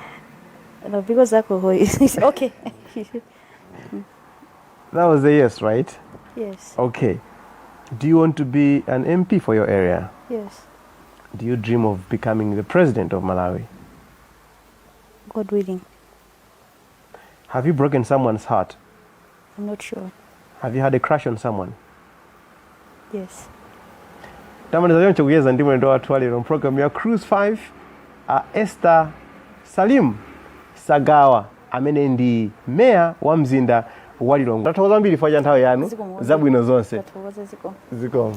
No, because alcohol is okay. That was a yes, right? Yes. Okay. Do you want to be an MP for your area? Yes. Do you dream of becoming the president of Malawi? God willing. Have you broken someone's heart? I'm not sure. Have you had a crush on someone? Yes. Tamaliza choncho kuyeza ndi mwendo wathu walero mpulogalamu ya Cruise 5, Esther Salim Sagawa, amene ndi meya wa mzinda wa Lilongwe. Tathokoza kwambiri chifukwa cha nthawi yanu. Zikomo. Zabwino zonse. Tathokoza, zikomo. Zikomo.